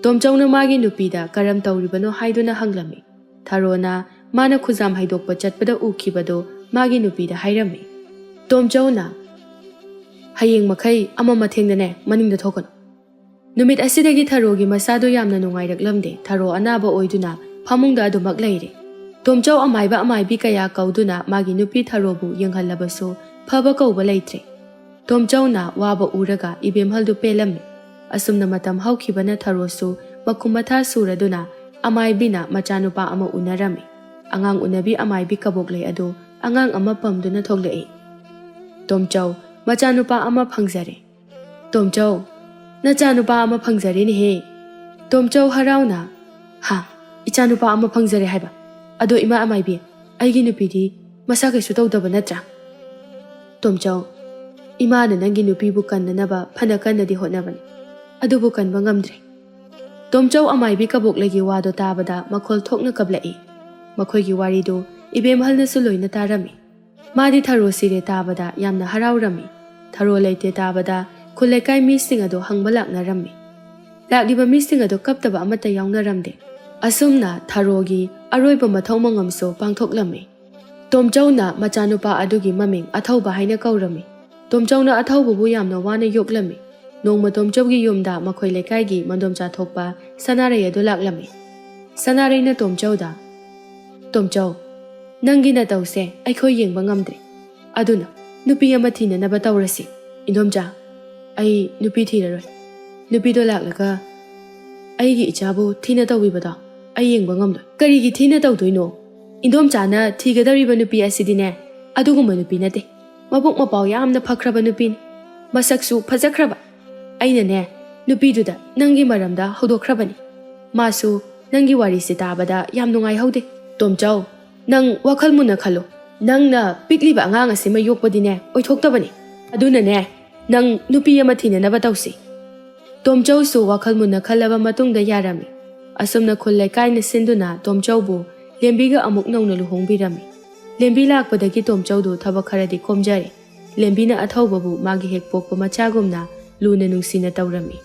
ꯇꯣꯝꯆꯧꯅ ꯃꯥꯒꯤ ꯅꯨꯄꯤꯗ ꯀꯔꯝ ꯇꯧꯔꯤꯕꯅꯣ ꯍꯥꯏꯗꯨꯅ ꯍꯪꯂꯝꯃꯤ꯫ ꯊꯔꯣꯅ ꯃꯥꯅ ꯈꯨꯖꯥꯝ ꯍꯩꯗꯣꯛꯄ ꯆꯠꯄꯗ ꯎꯈꯤꯕꯗꯨ ꯃꯥꯒꯤ ꯅꯨꯄꯤꯗ ꯍꯥꯏꯔꯝꯃꯤ꯫ ꯇꯣꯝꯆꯧꯅ, "ꯍꯌꯦꯡ ꯃꯈꯩ ꯑꯃ ꯃꯊꯦꯡꯗꯅꯦ ꯃꯅꯤꯡꯗ ꯊꯣꯛꯀꯅꯨ"꯫ ꯅꯨꯃꯤꯠ ꯑꯁꯤꯗꯒꯤ ꯊꯔꯣꯒꯤ ꯃꯁꯥꯗꯣ ꯌꯥꯝꯅ ꯅꯨꯡꯉꯥꯏꯔꯛꯂꯝꯗꯦ꯫ ꯊꯔꯣ ꯑꯅꯥꯕ ꯑꯣꯏꯗꯨꯅ ꯐꯃꯨꯡꯗ ꯑꯗꯨꯃꯛ ꯂꯩꯔꯦ꯫ ꯇꯣꯝꯆꯧ ꯑꯃꯥꯏꯕ ꯑꯃꯥꯏꯕꯤ ꯀꯌꯥ ꯀꯧꯗꯨꯅ ꯃꯥꯒꯤ ꯅꯨꯄꯤ ꯊꯔꯣꯕꯨ ꯌꯦꯡꯍꯜꯂꯕꯁꯨ ꯐꯕ ꯀꯧꯕ ꯂꯩꯇ꯭ꯔꯦ꯫ ꯇꯣꯝꯆꯧꯅ ꯋꯥꯕ ꯎꯔꯒ ꯏꯕꯦꯝꯍꯜꯗꯨ ꯄꯦꯜꯂꯝꯃꯤ꯫ ꯑꯁꯨꯝꯅ ꯃꯇꯝ ꯍꯧꯈꯤꯕꯅ ꯊꯔꯣꯁꯨ ꯃꯈꯨꯝ ꯃꯊꯥ ꯁꯨꯔꯗꯨꯅ ꯑꯃꯥꯏꯕꯤꯅ ꯃꯆꯥꯅꯨꯄꯥ ꯑꯃ ꯎꯅꯔꯝꯃꯤ꯫ ꯑꯉꯥꯡ ꯎꯅꯕꯤ ꯑꯃꯥꯏꯕꯤ ꯀꯕꯣꯛꯂꯩ ꯑꯗꯨ ꯑꯉꯥꯡ ꯑꯃ ꯄꯝꯗꯨꯅ ꯊꯣꯛꯂꯛꯏ꯫ "ꯇꯣꯝꯆꯧ, ꯃꯆꯥꯅꯨꯄꯥ ꯑꯃ ꯐꯪꯖꯔꯦ"꯫ "ꯇꯣꯝꯆꯧ, ꯅꯆꯥꯅꯨꯄꯥ ꯑꯃ ꯐꯪꯖꯔꯦꯅꯦꯍꯦ"꯫ ꯇꯣꯝꯆꯧ ꯍꯔꯥꯎꯅ, "ꯍꯥ, ꯏꯆꯥꯅꯨꯄꯥ ꯑꯃ ꯐꯪꯖꯔꯦ ꯍꯥꯏꯕ? ꯑꯗꯣ ꯏꯃꯥ ꯑꯃꯥꯏꯕꯤ, ꯑꯩꯒꯤ ꯅꯨꯄꯤꯗꯤ ꯃꯁꯥ ꯀꯩꯁꯨ ꯇꯧꯗꯕ ꯅꯠꯇ꯭ꯔꯥ?" "ꯇꯣꯝꯆꯧ, ꯏꯃꯥꯅ ꯅꯪꯒꯤ ꯅꯨꯄꯤꯕꯨ ꯀꯟꯅꯅꯕ ꯐꯅ ꯀꯟꯅꯗꯤ ꯍꯣꯠꯅꯕꯅꯤ, ꯑꯗꯨꯕꯨ ꯀꯟꯕ ꯉꯝꯗ꯭ꯔꯦ"꯫ ꯇꯣꯝꯆꯧ ꯑꯃꯥꯏꯕꯤ ꯀꯕꯣꯛꯂꯩꯒꯤ ꯋꯥꯗꯣ ꯇꯥꯕꯗ ꯃꯈꯣꯜ ꯊꯣꯛꯅ ꯀꯞꯂꯛꯏ꯫ ꯃꯈꯣꯏꯒꯤ ꯋꯥꯔꯤꯗꯨ ꯏꯕꯦꯝꯍꯜꯅꯁꯨ ꯂꯣꯏꯅ ꯇꯥꯔꯝꯃꯤ꯫ ꯃꯥꯗꯤ ꯊꯔꯣ ꯁꯤꯔꯦ ꯇꯥꯕꯗ ꯌꯥꯝꯅ ꯍꯔꯥꯎꯔꯝꯃꯤ꯫ ꯊꯔꯣ ꯂꯩꯇꯦ ꯇꯥꯕꯗ ꯈꯨꯜ ꯂꯩꯀꯥꯏ ꯃꯤꯁꯤꯡ ꯑꯗꯨ ꯍꯪꯕ ꯂꯥꯛꯅꯔꯝꯃꯤ꯫ ꯂꯥꯛꯂꯤꯕ ꯃꯤꯁꯤꯡ ꯑꯗꯨ ꯀꯞꯇꯕ ꯑꯃꯠꯇ ꯌꯥꯎꯅꯔꯝꯗꯦ꯫ ꯑꯁꯨꯝꯅ ꯊꯔꯣꯒꯤ ꯑꯔꯣꯏꯕ ꯃꯊꯧ ꯃꯉꯝꯁꯨ ꯄꯥꯡꯊꯣꯛꯂꯝꯃꯤ꯫ ꯇꯣꯝꯆꯧꯅ ꯃꯆꯥꯅꯨꯄꯥ ꯑꯗꯨꯒꯤ ꯃꯃꯤꯡ ꯑꯊꯧꯕ ꯍꯥꯏꯅ ꯀꯧꯔꯝꯃꯤ꯫ ꯇꯣꯝꯆꯧꯅ ꯑꯊꯧꯕꯕꯨ ꯌꯥꯝꯅ ꯋꯥꯅ ꯌꯣꯛꯂꯝꯃꯤ꯫ ꯅꯣꯡꯃ ꯇꯣꯝꯆꯧꯒꯤ ꯌꯨꯝꯗ ꯃꯈꯣꯏ ꯂꯩꯀꯥꯏꯒꯤ ꯃꯟꯗꯣꯝꯆꯥ ꯊꯣꯛꯄ ꯁꯅꯥꯔꯩ ꯑꯗꯨ ꯂꯥꯛꯂꯝꯃꯤ꯫ ꯁꯅꯥꯔꯩꯅ ꯇꯣꯝꯆꯧꯗ, "ꯇꯣꯝꯆꯧ, ꯅꯪꯒꯤ ꯅꯇꯧꯁꯦ ꯑꯩꯈꯣꯏ ꯌꯦꯡꯕ ꯉꯝꯗ꯭ꯔꯦ꯫ ꯑꯗꯨꯅ ꯅꯨꯄꯤ ꯑꯃ ꯊꯤꯅꯅꯕ ꯇꯧꯔꯁꯤ꯫ ꯏꯟꯗꯣꯝꯆꯥ, ꯑꯩ ꯅꯨꯄꯤ ꯊꯤꯔꯔꯣꯏ꯫ ꯅꯨꯄꯤꯗꯣ ꯂꯥꯛꯂꯒ ꯑꯩꯒꯤ ꯏꯆꯥꯕꯨ ꯊꯤꯅ ꯇꯧꯕꯤꯕꯗꯣ ꯑꯩ ꯌꯦꯡꯕ ꯉꯝꯂꯣꯏ꯫" "ꯀꯔꯤꯒꯤ ꯊꯤꯅ ꯇꯧꯗꯣꯏꯅꯣ? ꯏꯟꯗꯣꯝꯆꯥꯅ ꯊꯤꯒꯗꯧꯔꯤꯕ ꯅꯨꯄꯤ ꯑꯁꯤꯗꯤꯅꯦ, ꯑꯗꯨꯒꯨꯝꯕ ꯅꯨꯄꯤ ꯅꯠꯇꯦ꯫ ꯃꯕꯨꯛ ꯃꯄꯥꯎ ꯌꯥꯝꯅ ꯐꯈ꯭ꯔꯕ ꯅꯨꯄꯤꯅꯤ꯫ ꯃꯁꯛꯁꯨ ꯐꯖꯈ꯭ꯔꯕ꯫ ꯑꯩꯅꯅꯦ, ꯅꯨꯄꯤꯗꯨꯗ ꯅꯪꯒꯤ ꯃꯔꯝꯗ ꯍꯧꯗꯣꯛꯈ꯭ꯔꯕꯅꯤ꯫ ꯃꯥꯁꯨ ꯅꯪꯒꯤ ꯋꯥꯔꯤꯁꯤ ꯇꯥꯕꯗ ꯌꯥꯝ ꯅꯨꯡꯉꯥꯏꯍꯧꯗꯦ꯫" "ꯇꯣꯝꯆꯧ, ꯅꯪ ꯋꯥꯈꯜ ꯃꯨꯟꯅ ꯈꯜꯂꯨ꯫ ꯅꯪꯅ ꯄꯤꯛꯂꯤꯕ ꯑꯉꯥꯡ ꯑꯁꯤꯃ ꯌꯣꯛꯄꯗꯤꯅꯦ, ꯑꯣꯏꯊꯣꯛꯇꯕꯅꯤ꯫ ꯑꯗꯨꯅꯅꯦ, ꯅꯪ ꯅꯨꯄꯤ ꯑꯃ ꯊꯤꯅꯅꯕ ꯇꯧꯁꯤ꯫" ꯇꯣꯝꯆꯧꯁꯨ ꯋꯥꯈꯜ ꯃꯨꯟꯅ ꯈꯜꯂꯕ ꯃꯇꯨꯡꯗ ꯌꯥꯔꯝꯃꯤ꯫ ꯑꯁꯨꯝꯅ ꯈꯨꯜ ꯂꯩꯀꯥꯏꯅ ꯁꯤꯟꯗꯨꯅ ꯇꯣꯝꯆꯧꯕꯨ ꯂꯦꯝꯕꯤꯒ ꯑꯃꯨꯛ ꯅꯧꯅ ꯂꯨꯍꯣꯡꯕꯤꯔꯝꯃꯤ꯫ ꯂꯦꯝꯕꯤ ꯂꯥꯛꯄꯗꯒꯤ ꯇꯣꯝꯆꯧꯗꯨ ꯊꯕꯛ ꯈꯔꯗꯤ ꯀꯣꯝꯖꯔꯦ꯫ ꯂꯦꯝꯕꯤꯅ ꯑꯊꯧꯕꯕꯨ ꯃꯥꯒꯤ ꯍꯦꯛ ꯄꯣꯛꯄ ꯃꯆꯥꯒꯨꯝꯅ ꯂꯨꯅ ꯅꯨꯡꯁꯤꯅ ꯇꯧꯔꯝꯃꯤ꯫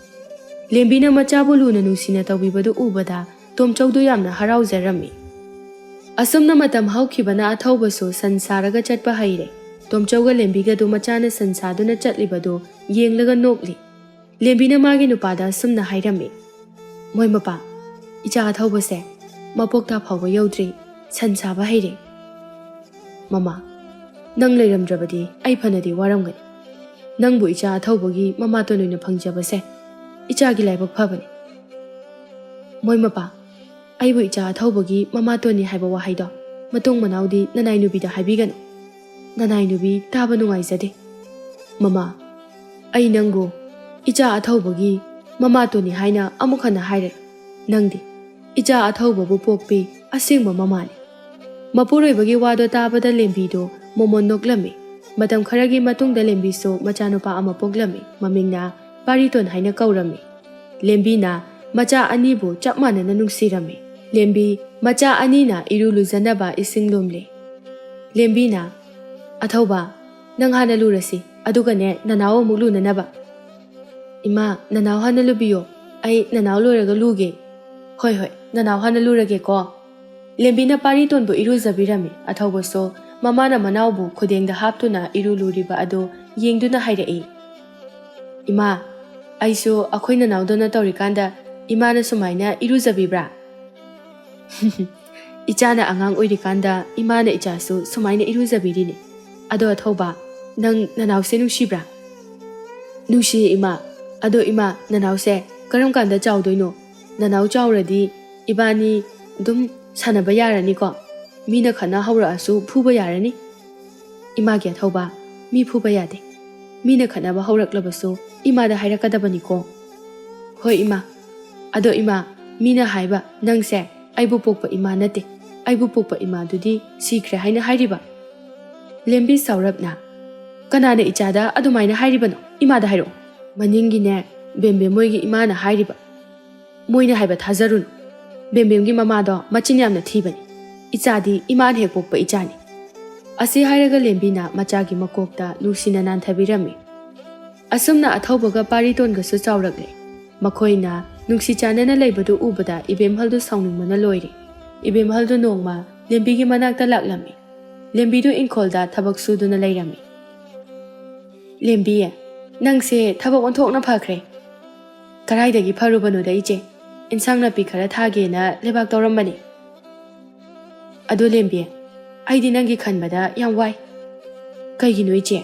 ꯂꯦꯝꯕꯤꯅ ꯃꯆꯥꯕꯨ ꯂꯨꯅ ꯅꯨꯡꯁꯤꯅ ꯇꯧꯕꯤꯕꯗꯨ ꯎꯕꯗ ꯇꯣꯝꯆꯧꯗꯨ ꯌꯥꯝꯅ ꯍꯔꯥꯎꯖꯔꯝꯃꯤ꯫ ꯑꯁꯨꯝꯅ ꯃꯇꯝ ꯍꯧꯈꯤꯕꯅ ꯑꯊꯧꯕꯁꯨ ꯁꯟ ꯁꯥꯔꯒ ꯆꯠꯄ ꯍꯩꯔꯦ꯫ ꯇꯣꯝꯆꯧꯒ ꯂꯦꯝꯕꯤꯒꯗꯨ ꯃꯆꯥꯅ ꯁꯟ ꯁꯥꯗꯨꯅ ꯆꯠꯂꯤꯕꯗꯨ ꯌꯦꯡꯂꯒ ꯅꯣꯛꯂꯤ꯫ ꯂꯦꯝꯕꯤꯅ ꯃꯥꯒꯤ ꯅꯨꯄꯥꯗ ꯑꯁꯨꯝꯅ ꯍꯥꯏꯔꯝꯃꯤ, "ꯃꯣꯏ ꯃꯄꯥ, ꯏꯆꯥ ꯑꯊꯧꯕꯁꯦ ꯃꯄꯣꯛꯇ ꯐꯥꯎꯕ ꯌꯧꯗ꯭ꯔꯤ, ꯁꯟ ꯁꯥꯕ ꯍꯩꯔꯦ꯫ ꯃꯃꯥ, ꯅꯪ ꯂꯩꯔꯝꯗ꯭ꯔꯕꯗꯤ ꯑꯩ ꯐꯅꯗꯤ ꯋꯥꯔꯝꯒꯅꯤ꯫ ꯅꯪꯕꯨ ꯏꯆꯥ ꯑꯊꯧꯕꯒꯤ ꯃꯃꯥꯇꯣꯟ ꯑꯣꯏꯅ ꯐꯪꯖꯕꯁꯦ ꯏꯆꯥꯒꯤ ꯂꯥꯏꯕꯛ ꯐꯕꯅꯤ꯫" "ꯃꯣꯏ ꯃꯄꯥ, ꯑꯩꯕꯨ ꯏꯆꯥ ꯑꯊꯧꯕꯒꯤ ꯃꯃꯥꯇꯣꯟꯅꯤ ꯍꯥꯏꯕ ꯋꯥꯍꯩꯗꯣ ꯃꯇꯨꯡ ꯃꯅꯥꯎꯗꯤ ꯅꯅꯥꯏ ꯅꯨꯄꯤꯗ ꯍꯥꯏꯕꯤꯒꯅꯨ꯫ ꯅꯅꯥꯏ ꯅꯨꯄꯤ ꯇꯥꯕ ꯅꯨꯡꯉꯥꯏꯖꯗꯦ꯫ ꯃꯃꯥ, ꯑꯩ ꯅꯪꯕꯨ ꯏꯆꯥ ꯑꯊꯧꯕꯒꯤ ꯃꯃꯥꯇꯣꯟꯅꯤ ꯍꯥꯏꯅ ꯑꯃꯨꯛ ꯍꯟꯅ ꯍꯥꯏꯔꯦ꯫ ꯅꯪꯗꯤ ꯏꯆꯥ ꯑꯊꯧꯕꯕꯨ ꯄꯣꯛꯄꯤ ꯑꯁꯦꯡꯕ ꯃꯃꯥꯅꯤ꯫" ꯃꯄꯨꯔꯣꯏꯕꯒꯤ ꯋꯥꯗꯣ ꯇꯥꯕꯗ ꯂꯦꯝꯕꯤꯗꯨ ꯃꯣꯃꯣꯟ ꯅꯣꯛꯂꯝꯃꯤ꯫ ꯃꯇꯝ ꯈꯔꯒꯤ ꯃꯇꯨꯡꯗ ꯂꯦꯝꯕꯤꯁꯨ ꯃꯆꯥꯅꯨꯄꯥ ꯑꯃ ꯄꯣꯛꯂꯝꯃꯤ꯫ ꯃꯃꯤꯡꯅ ꯄꯥꯔꯤꯇꯣꯟ ꯍꯥꯏꯅ ꯀꯧꯔꯝꯃꯤ꯫ ꯂꯦꯝꯕꯤꯅ ꯃꯆꯥ ꯑꯅꯤꯕꯨ ꯆꯞ ꯃꯥꯟꯅꯅ ꯅꯨꯡꯁꯤꯔꯝꯃꯤ꯫ ꯂꯦꯝꯕꯤ ꯃꯆꯥ ꯑꯅꯤꯅ ꯏꯔꯨ ꯂꯨꯖꯅꯕ ꯏꯁꯤꯡ ꯂꯨꯝꯂꯤ꯫ ꯂꯦꯝꯕꯤꯅ, "ꯑꯊꯧꯕ, ꯅꯪ ꯍꯥꯟꯅ ꯂꯨꯔꯁꯤ, ꯑꯗꯨꯒꯅꯦ ꯅꯅꯥꯎ ꯑꯃꯨꯛ ꯂꯨꯅꯅꯕ꯫" "ꯏꯃꯥ, ꯅꯅꯥꯎ ꯍꯥꯟꯅ ꯂꯨꯕꯤꯌꯣ, ꯑꯩ ꯅꯅꯥꯎ ꯂꯣꯏꯔꯒ ꯂꯨꯒꯦ꯫" "ꯍꯣꯏ ꯍꯣꯏ, ꯅꯅꯥꯎ ꯍꯥꯟꯅ ꯂꯨꯔꯒꯦꯀꯣ꯫" ꯂꯦꯝꯕꯤꯅ ꯄꯥꯔꯤꯇꯣꯟꯕꯨ ꯏꯔꯨꯖꯕꯤꯔꯝꯃꯤ꯫ ꯑꯊꯧꯕꯁꯨ ꯃꯃꯥꯅ ꯃꯅꯥꯎꯕꯨ ꯈꯨꯗꯦꯡꯗ ꯍꯥꯞꯇꯨꯅ ꯏꯔꯨ ꯂꯨꯔꯤꯕ ꯑꯗꯨ ꯌꯦꯡꯗꯨꯅ ꯍꯥꯏꯔꯛꯏ, "ꯏꯃꯥ, ꯑꯩꯁꯨ ꯑꯩꯈꯣꯏ ꯅꯅꯥꯎꯗꯧꯅ ꯇꯧꯔꯤꯀꯥꯟꯗ ꯏꯃꯥꯅ ꯁꯨꯃꯥꯏꯅ ꯏꯔꯨꯖꯕꯤꯕ꯭ꯔꯥ?" "ꯏꯆꯥꯅ ꯑꯉꯥꯡ ꯑꯣꯏꯔꯤꯀꯥꯟꯗ ꯏꯃꯥꯅ ꯏꯆꯥꯁꯨ ꯁꯨꯃꯥꯏꯅ ꯏꯔꯨꯖꯕꯤꯔꯤꯅꯤ꯫ ꯑꯗꯣ ꯑꯊꯧꯕ, ꯅꯪ ꯅꯅꯥꯎꯁꯦ ꯅꯨꯡꯁꯤꯕ꯭ꯔꯥ?" "ꯅꯨꯡꯁꯤꯌꯦ ꯏꯃꯥ꯫ ꯑꯗꯣ ꯏꯃꯥ, ꯅꯅꯥꯎꯁꯦ ꯀꯔꯝ ꯀꯥꯟꯗ ꯆꯥꯎꯗꯣꯏꯅꯣ? ꯅꯅꯥꯎ ꯆꯥꯎꯔꯗꯤ ꯏꯕꯥꯅꯤ ꯑꯗꯨꯝ ꯁꯥꯟꯅꯕ ꯌꯥꯔꯅꯤꯀꯣ? ꯃꯤꯅ ꯈꯠꯅ ꯍꯧꯔꯛꯑꯁꯨ ꯐꯨꯕ ꯌꯥꯔꯅꯤ꯫" "ꯏꯃꯥꯒꯤ ꯑꯊꯧꯕ, ꯃꯤ ꯐꯨꯕ ꯌꯥꯗꯦ꯫ ꯃꯤꯅ ꯈꯠꯅꯕ ꯍꯧꯔꯛꯂꯕꯁꯨ ꯏꯃꯥꯗ ꯍꯥꯏꯔꯛꯀꯗꯕꯅꯤꯀꯣ꯫" "ꯍꯣꯏ ꯏꯃꯥ꯫ ꯑꯗꯣ ꯏꯃꯥ, ꯃꯤꯅ ꯍꯥꯏꯕ ꯅꯪꯁꯦ ꯑꯩꯕꯨ ꯄꯣꯛꯄ ꯏꯃꯥ ꯅꯠꯇꯦ꯫ ꯑꯩꯕꯨ ꯄꯣꯛꯄ ꯏꯃꯥꯗꯨꯗꯤ ꯁꯤꯈ꯭ꯔꯦ ꯍꯥꯏꯅ ꯍꯥꯏꯔꯤꯕ?" ꯂꯦꯝꯕꯤ ꯁꯥꯎꯔꯞꯅ, "ꯀꯅꯥꯅ ꯏꯆꯥꯗ ꯑꯗꯨꯃꯥꯏꯅ ꯍꯥꯏꯔꯤꯕꯅꯣ? ꯏꯃꯥꯗ ꯍꯥꯏꯔꯛꯑꯣ꯫" "ꯃꯅꯤꯡꯒꯤꯅꯦ, ꯕꯦꯝꯕꯦꯝ ꯃꯣꯏꯒꯤ ꯏꯃꯥꯅ ꯍꯥꯏꯔꯤꯕ꯫ ꯃꯣꯏꯅ ꯍꯥꯏꯕ ꯊꯥꯖꯔꯨꯅꯨ꯫ ꯕꯦꯝꯕꯦꯝꯒꯤ ꯃꯃꯥꯗꯣ ꯃꯆꯤꯟ ꯌꯥꯝꯅ ꯊꯤꯕꯅꯤ꯫ ꯏꯆꯥꯗꯤ ꯏꯃꯥꯅ ꯍꯦꯛ ꯄꯣꯛꯄ ꯏꯆꯥꯅꯤ꯫" ꯑꯁꯤ ꯍꯥꯏꯔꯒ ꯂꯦꯝꯕꯤꯅ ꯃꯆꯥꯒꯤ ꯃꯀꯣꯛꯇ ꯅꯨꯡꯁꯤꯅ ꯅꯥꯟꯊꯕꯤꯔꯝꯃꯤ꯫ ꯑꯁꯨꯝꯅ ꯑꯊꯧꯕꯒ ꯄꯥꯔꯤꯇꯣꯟꯒꯁꯨ ꯆꯥꯎꯔꯛꯂꯦ꯫ ꯃꯈꯣꯏꯅ ꯅꯨꯡꯁꯤ ꯆꯥꯟꯅꯅ ꯂꯩꯕꯗꯨ ꯎꯕꯗ ꯏꯕꯦꯝꯍꯜꯗꯨ ꯁꯥꯎꯅꯤꯡꯕꯅ ꯂꯣꯏꯔꯦ꯫ ꯏꯕꯦꯝꯍꯜꯗꯨ ꯅꯣꯡꯃ ꯂꯦꯝꯕꯤꯒꯤ ꯃꯅꯥꯛꯇ ꯂꯥꯛꯂꯝꯃꯤ꯫ ꯂꯦꯝꯕꯤꯗꯨ ꯏꯪꯈꯣꯜꯗ ꯊꯕꯛ ꯁꯨꯗꯨꯅ ꯂꯩꯔꯝꯃꯤ꯫ "ꯂꯦꯝꯕꯤ, ꯅꯪꯁꯦ ꯊꯕꯛ ꯑꯣꯟꯊꯣꯛꯅ ꯐꯈ꯭ꯔꯦ꯫" "ꯀꯗꯥꯏꯗꯒꯤ ꯐꯔꯨꯕꯅꯣꯗ ꯏꯆꯦ? ꯏꯟꯁꯥꯡ ꯅꯥꯄꯤ ꯈꯔ ꯊꯥꯒꯦꯅ ꯂꯩꯕꯥꯛ ꯇꯧꯔꯝꯕꯅꯤ꯫" "ꯑꯗꯣ ꯂꯦꯝꯕꯤ, ꯑꯩꯗꯤ ꯅꯪꯒꯤ ꯈꯟꯕꯗ ꯌꯥꯝ ꯋꯥꯏ꯫" "ꯀꯩꯒꯤꯅꯣ ꯏꯆꯦ?"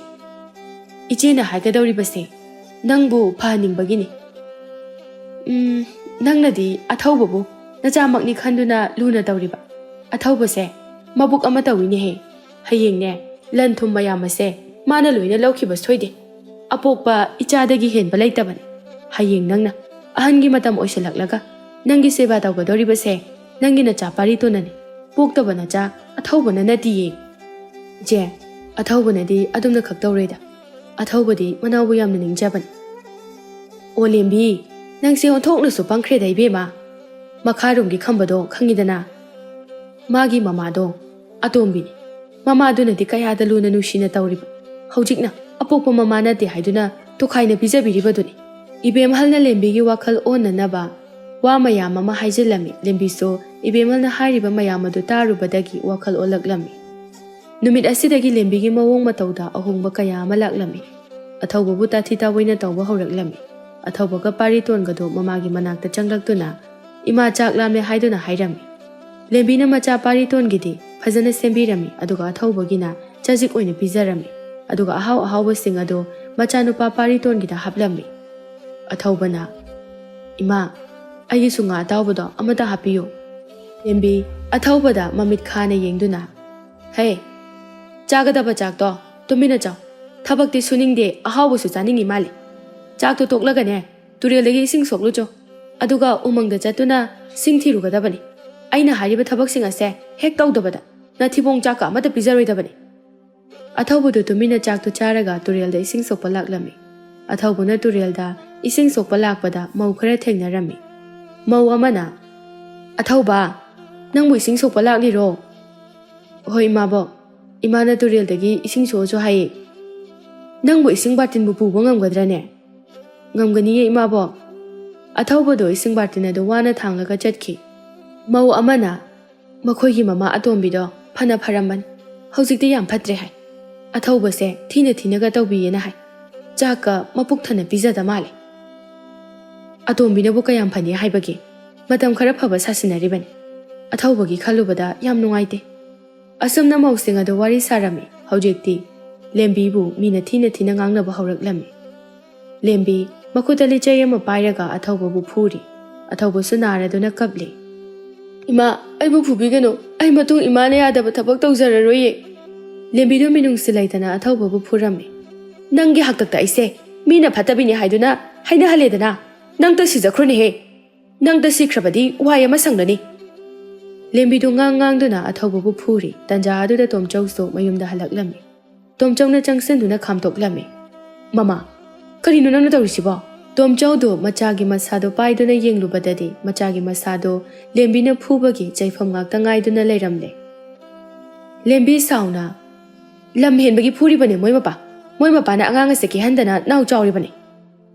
"ꯏꯆꯦꯅ ꯍꯥꯏꯒꯗꯧꯔꯤꯕꯁꯦ ꯅꯪꯕꯨ ꯐꯍꯟꯅꯤꯡꯕꯒꯤꯅꯤ꯫" "ꯎꯝ, ꯅꯪꯅꯗꯤ ꯑꯊꯧꯕꯕꯨ ꯅꯆꯥꯃꯛꯅꯤ ꯈꯟꯗꯨꯅ ꯂꯨꯅ ꯇꯧꯔꯤꯕ꯫ ꯑꯊꯧꯕꯁꯦ ꯃꯕꯨꯛ ꯑꯃ ꯇꯧꯏꯅꯦꯍꯦ꯫ ꯍꯌꯦꯡꯅꯦ, ꯂꯟ ꯊꯨꯝ ꯃꯌꯥꯝ ꯑꯁꯦ ꯃꯥꯅ ꯂꯣꯏꯅ ꯂꯧꯈꯤꯕ ꯁꯣꯏꯗꯦ꯫ ꯑꯄꯣꯛꯄ ꯏꯆꯥꯗꯒꯤ ꯍꯦꯟꯕ ꯂꯩꯇꯕꯅꯤ꯫ ꯍꯌꯦꯡ ꯅꯪꯅ ꯑꯍꯟꯒꯤ ꯃꯇꯝ ꯑꯣꯏꯁꯤꯜꯂꯛꯂꯒ ꯅꯪꯒꯤ ꯁꯦꯕꯥ ꯇꯧꯒꯗꯧꯔꯤꯕꯁꯦ ꯅꯪꯒꯤ ꯅꯆꯥ ꯄꯥꯔꯤꯇꯣꯟꯅꯅꯤ꯫ ꯄꯣꯛꯇꯕ ꯅꯆꯥ ꯑꯊꯧꯕꯅ ꯅꯠꯇꯤꯌꯦ꯫" "ꯏꯆꯦ, ꯑꯊꯧꯕꯅꯗꯤ ꯑꯗꯨꯝꯅ ꯈꯛ ꯇꯧꯔꯣꯏꯗ꯫ ꯑꯊꯧꯕꯗꯤ ꯃꯅꯥꯎꯕꯨ ꯌꯥꯝꯅ ꯅꯤꯡꯖꯕꯅꯤ꯫" "ꯑꯣ ꯂꯦꯝꯕꯤ, ꯅꯪꯁꯦ ꯑꯣꯟꯊꯣꯛꯅꯁꯨ ꯄꯪꯈ꯭ꯔꯦꯗ ꯏꯕꯦꯝꯃ꯫ ꯃꯈꯥꯔꯣꯝꯒꯤ ꯈꯝꯕꯗꯣ ꯈꯪꯉꯤꯗꯅ? ꯃꯥꯒꯤ ꯃꯃꯥꯗꯣ ꯑꯇꯣꯝꯕꯤꯅꯤ꯫ ꯃꯃꯥꯗꯨꯅꯗꯤ ꯀꯌꯥꯗ ꯂꯨꯅ ꯅꯨꯡꯁꯤꯅ ꯇꯧꯔꯤꯕ꯫ ꯍꯧꯖꯤꯛꯅ ꯑꯄꯣꯛꯄ ꯃꯃꯥ ꯅꯠꯇꯦ ꯍꯥꯏꯗꯨꯅ ꯇꯣꯈꯥꯏꯅ ꯄꯤꯖꯕꯤꯔꯤꯕꯗꯨꯅꯤ꯫" ꯏꯕꯦꯝꯍꯜꯅ ꯂꯦꯝꯕꯤꯒꯤ ꯋꯥꯈꯜ ꯑꯣꯟꯅꯅꯕ ꯋꯥ ꯃꯌꯥꯝ ꯑꯃ ꯍꯥꯏꯖꯤꯜꯂꯝꯃꯤ꯫ ꯂꯦꯝꯕꯤꯁꯨ ꯏꯕꯦꯝꯍꯜꯅ ꯍꯥꯏꯔꯤꯕ ꯃꯌꯥꯝ ꯑꯗꯨ ꯇꯥꯔꯨꯕꯗꯒꯤ ꯋꯥꯈꯜ ꯑꯣꯜꯂꯛꯂꯝꯃꯤ꯫ ꯅꯨꯃꯤꯠ ꯑꯁꯤꯗꯒꯤ ꯂꯦꯝꯕꯤꯒꯤ ꯃꯑꯣꯡ ꯃꯇꯧꯗ ꯑꯍꯣꯡꯕ ꯀꯌꯥ ꯑꯃ ꯂꯥꯛꯂꯝꯃꯤ꯫ ꯑꯊꯧꯕꯕꯨ ꯇꯥꯊꯤ ꯇꯥꯑꯣꯏꯅ ꯇꯧꯕ ꯍꯧꯔꯛꯂꯝꯃꯤ꯫ ꯑꯊꯧꯕꯒ ꯄꯥꯔꯤꯇꯣꯟꯒꯗꯣ ꯃꯃꯥꯒꯤ ꯃꯅꯥꯛꯇ ꯆꯪꯂꯛꯇꯨꯅ, "ꯏꯃꯥ, ꯆꯥꯛ ꯂꯥꯝꯂꯦ" ꯍꯥꯏꯗꯨꯅ ꯍꯥꯏꯔꯝꯃꯤ꯫ ꯂꯦꯝꯕꯤꯅ ꯃꯆꯥ ꯄꯥꯔꯤꯇꯣꯟꯒꯤꯗꯤ ꯐꯖꯅ ꯁꯦꯝꯕꯤꯔꯝꯃꯤ, ꯑꯗꯨꯒ ꯑꯊꯧꯕꯒꯤꯅ ꯆꯖꯤꯛ ꯑꯣꯏꯅ ꯄꯤꯖꯔꯝꯃꯤ꯫ ꯑꯗꯨꯒ ꯑꯍꯥꯎ ꯑꯍꯥꯎꯕꯁꯤꯡ ꯑꯗꯣ ꯃꯆꯥꯅꯨꯄꯥ ꯄꯥꯔꯤꯇꯣꯟꯒꯤꯗ ꯍꯥꯞꯂꯝꯃꯤ꯫ ꯑꯊꯧꯕꯅ, "ꯏꯃꯥ, ꯑꯩꯒꯤꯁꯨ ꯉꯥ ꯑꯇꯥꯎꯕꯗꯣ ꯑꯃꯇ ꯍꯥꯞꯄꯤꯌꯨ"꯫ ꯂꯦꯝꯕꯤ ꯑꯊꯧꯕꯗ ꯃꯃꯤꯠ ꯈꯥꯅ ꯌꯦꯡꯗꯨꯅ, "ꯍꯦ, ꯆꯥꯒꯗꯕ ꯆꯥꯛꯇꯣ ꯇꯨꯃꯤꯟꯅ ꯆꯥꯎ꯫ ꯊꯕꯛꯇꯤ ꯁꯨꯅꯤꯡꯗꯦ, ꯑꯍꯥꯎꯕꯁꯨ ꯆꯥꯅꯤꯡꯉꯤ ꯃꯥꯜꯂꯤ꯫ ꯆꯥꯛꯇꯣ ꯇꯣꯛꯂꯒꯅꯦ, ꯇꯨꯔꯦꯜꯗꯒꯤ ꯏꯁꯤꯡ ꯁꯣꯛꯂꯨꯆꯣ꯫ ꯑꯗꯨꯒ ꯎꯃꯪꯗ ꯆꯠꯇꯨꯅ ꯁꯤꯡ ꯊꯤꯔꯨꯒꯗꯕꯅꯤ꯫ ꯑꯩꯅ ꯍꯥꯏꯔꯤꯕ ꯊꯕꯛꯁꯤꯡ ꯑꯁꯦ ꯍꯦꯛ ꯇꯧꯗꯕꯗ ꯅꯊꯤꯕꯣꯡ ꯆꯥꯛꯀ ꯑꯃꯠꯇ ꯄꯤꯖꯔꯣꯏꯗꯕꯅꯤ"꯫ ꯑꯊꯧꯕꯗꯨ ꯇꯨꯃꯤꯟꯅ ꯆꯥꯛꯇꯨ ꯆꯥꯔꯒ ꯇꯨꯔꯦꯜꯗ ꯏꯁꯤꯡ ꯁꯣꯛꯄ ꯂꯥꯛꯂꯝꯃꯤ꯫ ꯑꯊꯧꯕꯅ ꯇꯨꯔꯦꯜꯗ ꯏꯁꯤꯡ ꯁꯣꯛꯄ ꯂꯥꯛꯄꯗ ꯃꯧ ꯈꯔ ꯊꯦꯡꯅꯔꯝꯃꯤ꯫ ꯃꯧ ꯑꯃꯅ, "ꯑꯊꯧꯕ, ꯅꯪꯕꯨ ꯏꯁꯤꯡ ꯁꯣꯛꯄ ꯂꯥꯛꯂꯤꯔꯣ?" "ꯍꯣꯏ, ꯏꯃꯥꯕꯣꯛ꯫ ꯏꯃꯥꯅ ꯇꯨꯔꯦꯜꯗꯒꯤ ꯏꯁꯤꯡ ꯁꯣꯛꯑꯁꯨ ꯍꯥꯏꯌꯦ꯫ ꯅꯪꯕꯨ ꯏꯁꯤꯡ ꯕꯥꯔꯇꯤꯟꯕꯨ ꯄꯨꯕ ꯉꯝꯒꯗ꯭ꯔꯅꯦ?" "ꯉꯝꯒꯅꯤꯌꯦ, ꯏꯃꯥꯕꯣꯛ"꯫ ꯑꯊꯧꯕꯗꯣ ꯏꯁꯤꯡ ꯕꯥꯔꯇꯤꯟ ꯑꯗꯨ ꯋꯥꯅ ꯊꯥꯡꯂꯒ ꯆꯠꯈꯤ꯫ ꯃꯧ ꯑꯃꯅ, "ꯃꯈꯣꯏꯒꯤ ꯃꯃꯥ ꯑꯇꯣꯝꯕꯤꯗꯣ ꯐꯅ ꯐꯔꯝꯕꯅꯤ, ꯍꯧꯖꯤꯛꯇꯤ ꯌꯥꯝ ꯐꯠꯇ꯭ꯔꯦ ꯍꯥꯏ꯫ ꯑꯊꯧꯕꯁꯦ ꯊꯤꯅ ꯊꯤꯅꯒ ꯇꯧꯕꯤꯌꯦꯅ ꯍꯥꯏ꯫ ꯆꯥꯛꯀ ꯃꯄꯨꯛ ꯊꯟꯅ ꯄꯤꯖꯗ ꯃꯥꯜꯂꯦ꯫ ꯑꯇꯣꯝꯕꯤꯅꯕꯨ ꯀꯌꯥꯝ ꯐꯅꯤ ꯍꯥꯏꯕꯒꯦ? ꯃꯇꯝ ꯈꯔ ꯐꯕ ꯁꯥꯁꯤꯟꯅꯔꯤꯕꯅꯤ꯫ ꯑꯊꯧꯕꯒꯤ ꯈꯜꯂꯨꯕꯗ ꯌꯥꯝ ꯅꯨꯡꯉꯥꯏꯇꯦ"꯫ ꯑꯁꯨꯝꯅ ꯃꯧꯁꯤꯡ ꯑꯗꯨ ꯋꯥꯔꯤ ꯁꯥꯔꯝꯃꯤ꯫ ꯍꯧꯖꯤꯛꯇꯤ ꯂꯦꯝꯕꯤꯕꯨ ꯃꯤꯅ ꯊꯤꯅ ꯊꯤꯅ ꯉꯥꯡꯅꯕ ꯍꯧꯔꯛꯂꯝꯃꯤ꯫ ꯂꯦꯝꯕꯤ ꯃꯈꯨꯠꯇ ꯂꯤꯆꯩ ꯑꯃ ꯄꯥꯏꯔꯒ ꯑꯊꯧꯕꯕꯨ ꯐꯨꯔꯤ꯫ ꯑꯊꯧꯕꯁꯨ ꯅꯥꯔꯗꯨꯅ ꯀꯞꯂꯤ꯫ "ꯏꯃꯥ, ꯑꯩꯕꯨ ꯐꯨꯕꯤꯒꯅꯨ꯫ ꯑꯩ ꯃꯇꯨꯡ ꯏꯃꯥꯅ ꯌꯥꯗꯕ ꯊꯕꯛ ꯇꯧꯖꯔꯔꯣꯏꯌꯦ"꯫ ꯂꯦꯝꯕꯤꯗꯨ ꯃꯤꯅꯨꯡꯁꯤ ꯂꯩꯇꯅ ꯑꯊꯧꯕꯕꯨ ꯐꯨꯔꯝꯃꯤ꯫ "ꯅꯪꯒꯤ ꯍꯥꯛꯇꯛꯇ ꯑꯩꯁꯦ ꯃꯤꯅ ꯐꯠꯇꯕꯤꯅꯤ ꯍꯥꯏꯗꯨꯅ ꯍꯥꯏꯅꯍꯜꯂꯦꯗꯅ꯫ ꯅꯪꯇ ꯁꯤꯖꯈ꯭ꯔꯣꯅꯦꯍꯦ꯫ ꯅꯪꯇ ꯁꯤꯈ꯭ꯔꯕꯗꯤ ꯋꯥꯏ ꯑꯃ ꯁꯪꯂꯅꯤ"꯫ ꯂꯦꯝꯕꯤꯗꯨ ꯉꯥꯡ ꯉꯥꯡꯗꯨꯅ ꯑꯊꯧꯕꯕꯨ ꯐꯨꯔꯤ꯫ ꯇꯟꯖꯥ ꯑꯗꯨꯗ ꯇꯣꯝꯆꯧꯁꯨ ꯃꯌꯨꯝꯗ ꯍꯜꯂꯛꯂꯝꯃꯤ꯫ ꯇꯣꯝꯆꯧꯅ ꯆꯪꯁꯤꯟꯗꯨꯅ ꯈꯥꯝꯇꯣꯛꯂꯝꯃꯤ꯫ "ꯃꯃꯥ, ꯀꯔꯤꯅꯣ ꯅꯪꯅ ꯇꯧꯔꯤꯁꯤꯕꯣ?" ꯇꯣꯝꯆꯧꯗꯨ ꯃꯆꯥꯒꯤ ꯃꯁꯥꯗꯣ ꯄꯥꯏꯗꯨꯅ ꯌꯦꯡꯂꯨꯕꯗꯗꯤ ꯃꯆꯥꯒꯤ ꯃꯁꯥꯗꯣ ꯂꯦꯝꯕꯤꯅ ꯐꯨꯕꯒꯤ ꯆꯩꯐꯝ ꯉꯥꯛꯇ ꯉꯥꯏꯗꯨꯅ ꯂꯩꯔꯝꯂꯦ꯫ ꯂꯦꯝꯕꯤ ꯁꯥꯎꯅ, "ꯂꯝ ꯍꯦꯟꯕꯒꯤ ꯐꯨꯔꯤꯕꯅꯦ ꯃꯣꯏ ꯃꯄꯥ꯫ ꯃꯣꯏ ꯃꯄꯥꯅ ꯑꯉꯥꯡ ꯑꯁꯦ ꯀꯤꯍꯟꯗꯅ ꯅꯥꯎ ꯆꯥꯎꯔꯤꯕꯅꯦ꯫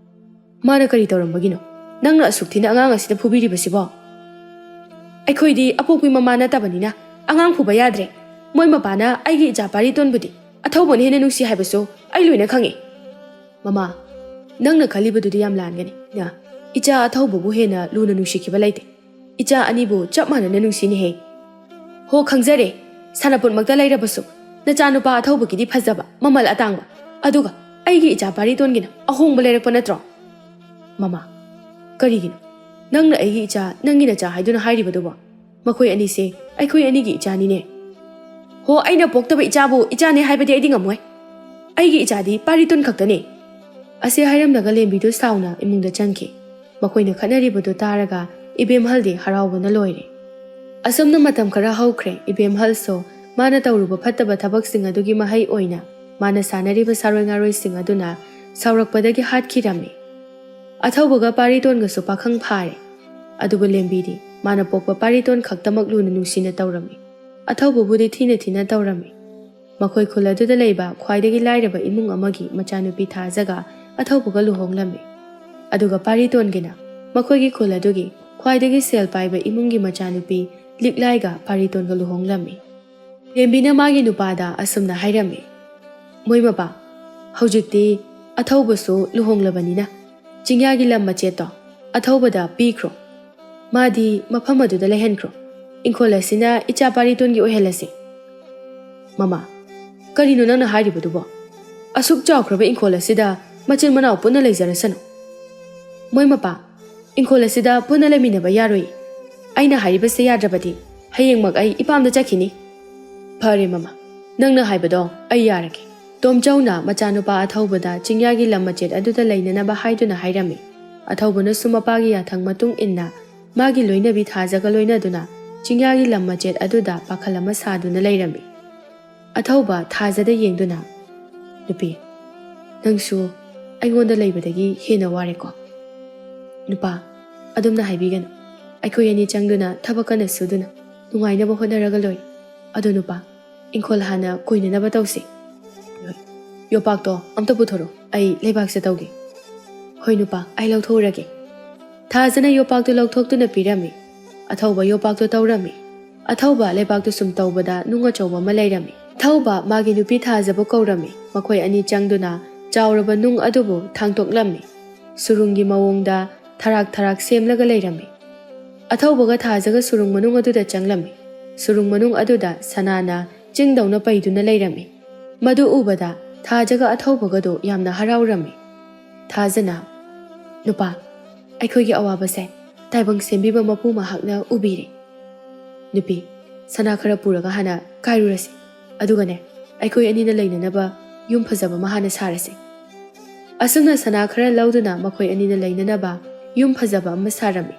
ꯃꯥꯅ ꯀꯔꯤ ꯇꯧꯔꯝꯕꯒꯤꯅꯣ ꯅꯪꯅ ꯑꯁꯨꯛ ꯊꯤꯅ ꯑꯉꯥꯡ ꯑꯁꯤꯗ ꯐꯨꯕꯤꯔꯤꯕꯁꯤꯕꯣ? ꯑꯩꯈꯣꯏꯗꯤ ꯑꯄꯣꯛꯄꯤ ꯃꯃꯥ ꯅꯠꯇꯕꯅꯤꯅ ꯑꯉꯥꯡ ꯐꯨꯕ ꯌꯥꯗ꯭ꯔꯦ"꯫ ꯃꯣꯏ ꯃꯄꯥꯅ ꯑꯩꯒꯤ ꯏꯆꯥ ꯄꯥꯔꯤꯇꯣꯟꯕꯨꯗꯤ ꯑꯊꯧꯕꯅ ꯍꯦꯟꯅ ꯅꯨꯡꯁꯤ ꯍꯥꯏꯕꯁꯨ ꯑꯩ ꯂꯣꯏꯅ ꯈꯪꯉꯤ꯫ ꯃꯃꯥ, ꯅꯪꯅ ꯈꯜꯂꯤꯕꯗꯨꯗꯤ ꯌꯥꯝ ꯂꯥꯟꯒꯅꯤ꯫ ꯅ, ꯏꯆꯥ ꯑꯊꯧꯕꯕꯨ ꯍꯦꯟꯅ ꯂꯨꯅ ꯅꯨꯡꯁꯤꯈꯤꯕ ꯂꯩꯇꯦ꯫ ꯏꯆꯥ ꯑꯅꯤꯕꯨ ꯆꯞ ꯃꯥꯟꯅꯅ ꯅꯨꯡꯁꯤꯅꯦꯍꯦ꯫ ꯍꯣ, ꯈꯪꯖꯔꯦ꯫ ꯁꯥꯟꯅꯄꯣꯠꯃꯛꯇ ꯂꯩꯔꯕꯁꯨ ꯅꯆꯥꯅꯨꯄꯥ ꯑꯊꯧꯕꯒꯤꯗꯤ ꯐꯖꯕ, ꯃꯃꯜ ꯑꯇꯥꯡꯕ, ꯑꯗꯨꯒ ꯑꯩꯒꯤ ꯏꯆꯥ ꯄꯥꯔꯤꯇꯣꯟꯒꯤꯅ ꯑꯍꯣꯡꯕ ꯂꯩꯔꯛꯄ ꯅꯠꯇ꯭ꯔꯣ? ꯃꯃꯥ, ꯀꯔꯤꯒꯤꯅꯣ ꯅꯪꯅ ꯑꯩꯒꯤ ꯏꯆꯥ, ꯅꯪꯒꯤ ꯅꯆꯥ ꯍꯥꯏꯗꯨꯅ ꯍꯥꯏꯔꯤꯕꯗꯨꯕꯣ? ꯃꯈꯣꯏ ꯑꯅꯤꯁꯦ ꯑꯩꯈꯣꯏ ꯑꯅꯤꯒꯤ ꯏꯆꯥꯅꯤꯅꯦ꯫ ꯍꯣ, ꯑꯩꯅ ꯄꯣꯛꯇꯕ ꯏꯆꯥꯕꯨ ꯏꯆꯥꯅꯦ ꯍꯥꯏꯕꯗꯤ ꯑꯩꯗꯤ ꯉꯝꯃꯣꯏ꯫ ꯑꯩꯒꯤ ꯏꯆꯥꯗꯤ ꯄꯥꯔꯤꯇꯣꯟ ꯈꯛꯇꯅꯦ꯫ ꯑꯁꯤ ꯍꯥꯏꯔꯝꯂꯒ ꯂꯦꯝꯕꯤꯗꯨ ꯁꯥꯎꯅ ꯏꯃꯨꯡꯗ ꯆꯪꯈꯤ꯫ ꯃꯈꯣꯏꯅ ꯈꯠꯅꯔꯤꯕꯗꯨ ꯇꯥꯔꯒ ꯏꯕꯦꯝꯍꯜꯗꯤ ꯍꯔꯥꯎꯕꯅ ꯂꯣꯏꯔꯦ꯫ ꯑꯁꯨꯝꯅ ꯃꯇꯝ ꯈꯔ ꯍꯧꯈ꯭ꯔꯦ꯫ ꯏꯕꯦꯝꯍꯜꯁꯨ ꯃꯥꯅ ꯇꯧꯔꯨꯕ ꯐꯠꯇꯕ ꯊꯕꯛꯁꯤꯡ ꯑꯗꯨꯒꯤ ꯃꯍꯩ ꯑꯣꯏꯅ ꯃꯥꯅ ꯁꯥꯟꯅꯔꯤꯕ ꯁꯥꯔꯣꯏ ꯉꯥꯔꯣꯏꯁꯤꯡ ꯑꯗꯨꯅ ꯁꯥꯎꯔꯛꯄꯗꯒꯤ ꯍꯥꯠꯈꯤꯔꯝꯃꯤ꯫ ꯑꯊꯧꯕꯒ ꯄꯥꯔꯤꯇꯣꯟꯒꯁꯨ ꯄꯥꯈꯪ ꯐꯥꯔꯦ꯫ ꯑꯗꯨꯕꯨ ꯂꯦꯝꯕꯤꯗꯤ ꯃꯥꯅ ꯄꯣꯛꯄ ꯄꯥꯔꯤꯇꯣꯟ ꯈꯛꯇꯃꯛ ꯂꯨꯅ ꯅꯨꯡꯁꯤꯅ ꯇꯧꯔꯝꯃꯤ꯫ ꯑꯊꯧꯕꯕꯨꯗꯤ ꯊꯤꯅ ꯊꯤꯅ ꯇꯧꯔꯝꯃꯤ꯫ ꯃꯈꯣꯏ ꯈꯨꯜ ꯑꯗꯨꯗ ꯂꯩꯕ ꯈ꯭ꯋꯥꯏꯗꯒꯤ ꯂꯥꯏꯔꯕ ꯏꯃꯨꯡ ꯑꯃꯒꯤ ꯃꯆꯥꯅꯨꯄꯤ ꯊꯥꯖꯒ ꯑꯊꯧꯕꯒ ꯂꯨꯍꯣꯡꯂꯝꯃꯤ꯫ ꯑꯗꯨꯒ ꯄꯥꯔꯤꯇꯣꯟꯒꯤꯅ ꯃꯈꯣꯏꯒꯤ ꯈꯨꯜ ꯑꯗꯨꯒꯤ ꯈ꯭ꯋꯥꯏꯗꯒꯤ ꯁꯦꯜ ꯄꯥꯏꯕ ꯏꯃꯨꯡꯒꯤ ꯃꯆꯥꯅꯨꯄꯤ ꯂꯤꯛꯂꯥꯏꯒ ꯄꯥꯔꯤꯇꯣꯟꯒ ꯂꯨꯍꯣꯡꯂꯝꯃꯤ꯫ ꯂꯦꯝꯕꯤꯅ ꯃꯥꯒꯤ ꯅꯨꯄꯥꯗ ꯑꯁꯨꯝꯅ ꯍꯥꯏꯔꯝꯃꯤ, "ꯃꯣꯏ ꯃꯄꯥ, ꯍꯧꯖꯤꯛꯇꯤ ꯑꯊꯧꯕꯁꯨ ꯂꯨꯍꯣꯡꯂꯕꯅꯤꯅ ꯆꯤꯡꯌꯥꯒꯤ ꯂꯝ ꯃꯆꯦꯠꯇꯣ ꯑꯊꯧꯕꯗ ꯄꯤꯈ꯭ꯔꯣ꯫ ꯃꯥꯗꯤ ꯃꯐꯝ ꯑꯗꯨꯗ ꯂꯩꯍꯟꯈ꯭ꯔꯣ꯫ ꯏꯪꯈꯣꯜ ꯑꯁꯤꯅ ꯏꯆꯥ ꯄꯥꯔꯤꯇꯣꯟꯒꯤ ꯑꯣꯏꯍꯜꯂꯁꯤ꯫" "ꯃꯃꯥ, ꯀꯔꯤꯅꯣ ꯅꯪꯅ ꯍꯥꯏꯔꯤꯕꯗꯨꯕꯣ? ꯑꯁꯨꯛ ꯆꯥꯎꯈ꯭ꯔꯕ ꯏꯪꯈꯣꯜ ꯑꯁꯤꯗ ꯃꯆꯤꯟ ꯃꯅꯥꯎ ꯄꯨꯟꯅ ꯂꯩꯖꯔꯁꯅꯨ꯫" "ꯃꯣꯏ ꯃꯄꯥ, ꯏꯪꯈꯣꯜ ꯑꯁꯤꯗ ꯄꯨꯟꯅ ꯂꯩꯃꯤꯟꯅꯕ ꯌꯥꯔꯣꯏ꯫ ꯑꯩꯅ ꯍꯥꯏꯔꯤꯕꯁꯦ ꯌꯥꯗ꯭ꯔꯕꯗꯤ ꯍꯌꯦꯡꯃꯛ ꯑꯩ ꯏꯄꯥꯝꯗ ꯆꯠꯈꯤꯅꯤ꯫" "ꯐꯔꯦ ꯃꯃꯥ, ꯅꯪꯅ ꯍꯥꯏꯕꯗꯣ ꯑꯩ ꯌꯥꯔꯒꯦ꯫" ꯇꯣꯝꯆꯧꯅ ꯃꯆꯥꯅꯨꯄꯥ ꯑꯊꯧꯕꯗ ꯆꯤꯡꯌꯥꯒꯤ ꯂꯝ ꯃꯆꯦꯠ ꯑꯗꯨꯗ ꯂꯩꯅꯅꯕ ꯍꯥꯏꯗꯨꯅ ꯍꯥꯏꯔꯝꯃꯤ꯫ ꯑꯊꯧꯕꯅꯁꯨ ꯃꯄꯥꯒꯤ ꯌꯥꯊꯪ ꯃꯇꯨꯡ ꯏꯟꯅ ꯃꯥꯒꯤ ꯂꯣꯏꯅꯕꯤ ꯊꯥꯖꯒ ꯂꯣꯏꯅꯗꯨꯅ ꯆꯤꯡꯌꯥꯒꯤ ꯂꯝ ꯃꯆꯦꯠ ꯑꯗꯨꯗ ꯄꯥꯈꯜ ꯑꯃ ꯁꯥꯗꯨꯅ ꯂꯩꯔꯝꯃꯤ꯫ ꯑꯊꯧꯕ ꯊꯥꯖꯗ ꯌꯦꯡꯗꯨꯅ, "ꯅꯨꯄꯤ, ꯅꯪꯁꯨ ꯑꯩꯉꯣꯟꯗ ꯂꯩꯕꯗꯒꯤ ꯍꯦꯟꯅ ꯋꯥꯔꯦꯀꯣ?" "ꯅꯨꯄꯥ, ꯑꯗꯨꯝꯅ ꯍꯥꯏꯕꯤꯒꯅꯨ꯫ ꯑꯩꯈꯣꯏ ꯑꯅꯤ ꯆꯪꯗꯨꯅ ꯊꯕꯛ ꯀꯟꯅ ꯁꯨꯗꯨꯅ ꯅꯨꯡꯉꯥꯏꯅꯕ ꯍꯣꯠꯅꯔꯒ ꯂꯣꯏꯔꯦ꯫ ꯑꯗꯣ ꯅꯨꯄꯥ, ꯏꯪꯈꯣꯜ ꯍꯥꯟꯅ ꯀꯣꯏꯅꯅꯕ ꯇꯧꯁꯤ꯫ ꯌꯣꯄꯥꯛꯇꯣ ꯑꯝꯇ ꯄꯨꯊꯣꯔꯛꯑꯣ, ꯑꯩ ꯂꯩꯕꯥꯛꯁꯦ ꯇꯧꯒꯦ꯫" "ꯍꯣꯏ ꯅꯨꯄꯥ, ꯑꯩ ꯂꯧꯊꯣꯛꯎꯔꯒꯦ꯫" ꯊꯥꯖꯅ ꯌꯣꯄꯥꯛꯇꯨ ꯂꯧꯊꯣꯛꯇꯨꯅ ꯄꯤꯔꯝꯃꯤ꯫ ꯑꯊꯧꯕ ꯌꯣꯄꯥꯛꯇꯨ ꯇꯧꯔꯝꯃꯤ꯫ ꯑꯊꯧꯕ ꯂꯩꯕꯥꯛꯇꯨ ꯁꯨꯝ ꯇꯧꯕꯗ ꯅꯨꯡ ꯑꯆꯧꯕ ꯑꯃ ꯂꯩꯔꯝꯃꯤ꯫ ꯑꯊꯧꯕ ꯃꯥꯒꯤ ꯅꯨꯄꯤ ꯊꯥꯖꯕ ꯀꯧꯔꯝꯃꯤ꯫ ꯃꯈꯣꯏ ꯑꯅꯤ ꯆꯪꯗꯨꯅ ꯆꯥꯎꯔꯕ ꯅꯨꯡ ꯑꯗꯨꯕꯨ ꯊꯥꯡꯇꯣꯛꯂꯝꯃꯤ꯫ ꯁꯨꯔꯨꯡꯒꯤ ꯃꯑꯣꯡꯗ ꯊꯔꯥꯛ ꯊꯔꯥꯛ ꯁꯦꯝꯂꯒ ꯂꯩꯔꯝꯃꯤ꯫ ꯑꯊꯧꯕꯒ ꯊꯥꯖꯒ ꯁꯨꯔꯨꯡ ꯃꯅꯨꯡ ꯑꯗꯨꯗ ꯆꯪꯂꯝꯃꯤ꯫ ꯁꯨꯔꯨꯡ ꯃꯅꯨꯡ ꯑꯗꯨꯗ ꯁꯅꯥꯅ ꯆꯤꯡꯗꯧꯅ ꯄꯩꯗꯨꯅ ꯂꯩꯔꯝꯃꯤ꯫ ꯃꯗꯨ ꯎꯕꯗ ꯊꯥꯖꯒ ꯑꯊꯧꯕꯒꯗꯣ ꯌꯥꯝꯅ ꯍꯔꯥꯎꯔꯝꯃꯤ꯫ ꯊꯥꯖꯅ, "ꯅꯨꯄꯥ, ꯑꯩꯈꯣꯏꯒꯤ ꯑꯋꯥꯕꯁꯦ ꯇꯥꯏꯕꯪ ꯁꯦꯝꯕꯤꯕ ꯃꯄꯨ ꯃꯍꯥꯛꯅ ꯎꯕꯤꯔꯦ꯫ ꯅꯨꯄꯤ, ꯁꯅꯥ ꯈꯔ ꯄꯨꯔꯒ ꯍꯥꯟꯅ ꯀꯥꯏꯔꯨꯔꯁꯤ꯫ ꯑꯗꯨꯒꯅꯦ, ꯑꯩꯈꯣꯏ ꯑꯅꯤꯅ ꯂꯩꯅꯅꯕ ꯌꯨꯝ ꯐꯖꯕ ꯑꯃ ꯍꯥꯟꯅ ꯁꯥꯔꯁꯤ꯫" ꯑꯁꯨꯝꯅ ꯁꯅꯥ ꯈꯔ ꯂꯧꯗꯨꯅ ꯃꯈꯣꯏ ꯑꯅꯤꯅ ꯂꯩꯅꯅꯕ ꯌꯨꯝ ꯐꯖꯕ ꯑꯃ ꯁꯥꯔꯝꯃꯤ꯫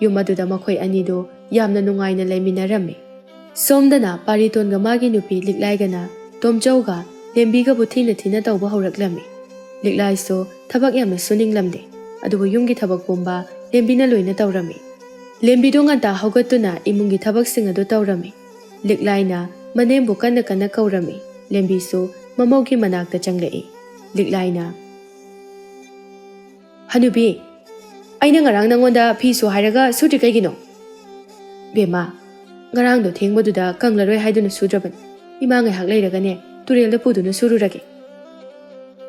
ꯌꯨꯝ ꯑꯗꯨꯗ ꯃꯈꯣꯏ ꯑꯅꯤꯗꯨ ꯌꯥꯝꯅ ꯅꯨꯡꯉꯥꯏꯅ ꯂꯩꯃꯤꯟꯅꯔꯝꯃꯤ꯫ ꯁꯣꯝꯗꯅ ꯄꯥꯔꯤꯇꯣꯟꯒ ꯃꯥꯒꯤ ꯅꯨꯄꯤ ꯂꯤꯛꯂꯥꯏꯒꯅ ꯇꯣꯝꯆꯧꯒ ꯂꯦꯝꯕꯤꯒꯕꯨ ꯊꯤꯅ ꯊꯤꯅ ꯇꯧꯕ ꯍꯧꯔꯛꯂꯝꯃꯤ꯫ ꯂꯤꯛꯂꯥꯏꯁꯨ ꯊꯕꯛ ꯌꯥꯝꯅ ꯁꯨꯅꯤꯡꯂꯝꯗꯦ, ꯑꯗꯨꯕꯨ ꯌꯨꯝꯒꯤ ꯊꯕꯛ ꯄꯨꯝꯕ ꯂꯦꯝꯕꯤꯅ ꯂꯣꯏꯅ ꯇꯧꯔꯝꯃꯤ꯫ ꯂꯦꯝꯕꯤꯗꯣ ꯉꯟꯇꯥ ꯍꯧꯒꯠꯇꯨꯅ ꯏꯃꯨꯡꯒꯤ ꯊꯕꯛꯁꯤꯡ ꯑꯗꯨ ꯇꯧꯔꯝꯃꯤ꯫ ꯂꯤꯛꯂꯥꯏꯅ ꯃꯅꯦꯝꯕꯨ ꯀꯟꯅ ꯀꯟꯅ ꯀꯧꯔꯝꯃꯤ꯫ ꯂꯦꯝꯕꯤꯁꯨ ꯃꯃꯧꯒꯤ ꯃꯅꯥꯛꯇ ꯆꯪꯂꯛꯏ꯫ ꯂꯤꯛꯂꯥꯏꯅ, "ꯍꯅꯨꯕꯤ, ꯑꯩꯅ ꯉꯔꯥꯡ ꯅꯪꯉꯣꯟꯗ ꯐꯤ ꯁꯨ ꯍꯥꯏꯔꯒ ꯁꯨꯗ꯭ꯔꯤ ꯀꯩꯒꯤꯅꯣ?" "ꯕꯦꯝꯃ, ꯉꯔꯥꯡꯗꯣ ꯊꯦꯡꯕꯗꯨꯗ ꯀꯪꯂꯔꯣꯏ ꯍꯥꯏꯗꯨꯅ ꯁꯨꯗ꯭ꯔꯕꯅꯤ꯫ ꯏꯃꯥ ꯉꯥꯏꯍꯥꯛ ꯂꯩꯔꯒꯅꯦ ꯇꯨꯔꯦꯜꯗ ꯄꯨꯗꯨꯅ ꯁꯨꯔꯨꯔꯒꯦ꯫"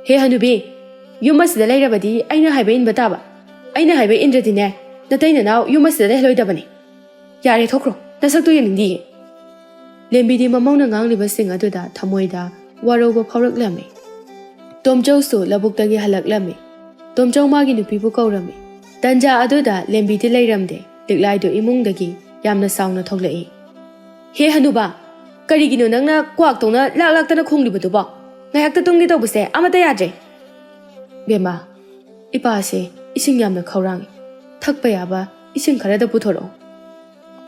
"ꯍꯦ ꯍꯅꯨꯕꯤ, ꯌꯨꯝ ꯑꯁꯤꯗ ꯂꯩꯔꯕꯗꯤ ꯑꯩꯅ ꯍꯥꯏꯕ ꯏꯟꯕ ꯇꯥꯕ꯫ ꯑꯩꯅ ꯍꯥꯏꯕ ꯏꯟꯗ꯭ꯔꯗꯤꯅꯦ, ꯅꯇꯩ ꯅꯅꯥꯎ ꯌꯨꯝ ꯑꯁꯤꯗ ꯂꯩꯍꯜꯂꯣꯏꯗꯕꯅꯤ꯫ ꯌꯥꯔꯦ, ꯊꯣꯛꯈ꯭ꯔꯣ, ꯅꯁꯛꯇꯨ ꯌꯦꯡꯅꯤꯡꯗꯤꯌꯦ꯫" ꯂꯦꯝꯕꯤꯗꯤ ꯃꯃꯧꯅ ꯉꯥꯡꯂꯤꯕꯁꯤꯡ ꯑꯗꯨꯗ ꯊꯃꯣꯏꯗ ꯋꯥꯔꯧꯕ ꯐꯥꯎꯔꯛꯂꯝꯃꯤ꯫ ꯇꯣꯝꯆꯧꯁꯨ ꯂꯧꯕꯨꯛꯇꯒꯤ ꯍꯜꯂꯛꯂꯝꯃꯤ꯫ ꯇꯣꯝꯆꯧ ꯃꯥꯒꯤ ꯅꯨꯄꯤꯕꯨ ꯀꯧꯔꯝꯃꯤ꯫ ꯇꯟꯖꯥ ꯑꯗꯨꯗ ꯂꯦꯝꯕꯤꯗꯤ ꯂꯩꯔꯝꯗꯦ꯫ ꯂꯤꯛꯂꯥꯏꯗꯨ ꯏꯃꯨꯡꯗꯒꯤ ꯌꯥꯝꯅ ꯁꯥꯎꯅ ꯊꯣꯛꯂꯛꯏ꯫ "ꯍꯦ ꯍꯅꯨꯕ, ꯀꯔꯤꯒꯤꯅꯣ ꯅꯪꯅ ꯀ꯭ꯋꯥꯛꯇꯧꯅ ꯂꯥꯛ ꯂꯥꯛꯇꯅ ꯈꯣꯡꯂꯤꯕꯗꯨꯕꯣ? ꯉꯥꯏꯍꯥꯛꯇ ꯇꯨꯝꯒꯦ ꯇꯧꯕꯁꯦ ꯑꯃꯠꯇ ꯌꯥꯗ꯭ꯔꯦ꯫" "ꯕꯦꯝꯃ, ꯏꯄꯥꯁꯦ ꯏꯁꯤꯡ ꯌꯥꯝꯅ ꯈꯧꯔꯥꯡꯉꯤ꯫ ꯊꯛꯄ ꯌꯥꯕ ꯏꯁꯤꯡ ꯈꯔꯗ ꯄꯨꯊꯣꯔꯛꯑꯣ꯫"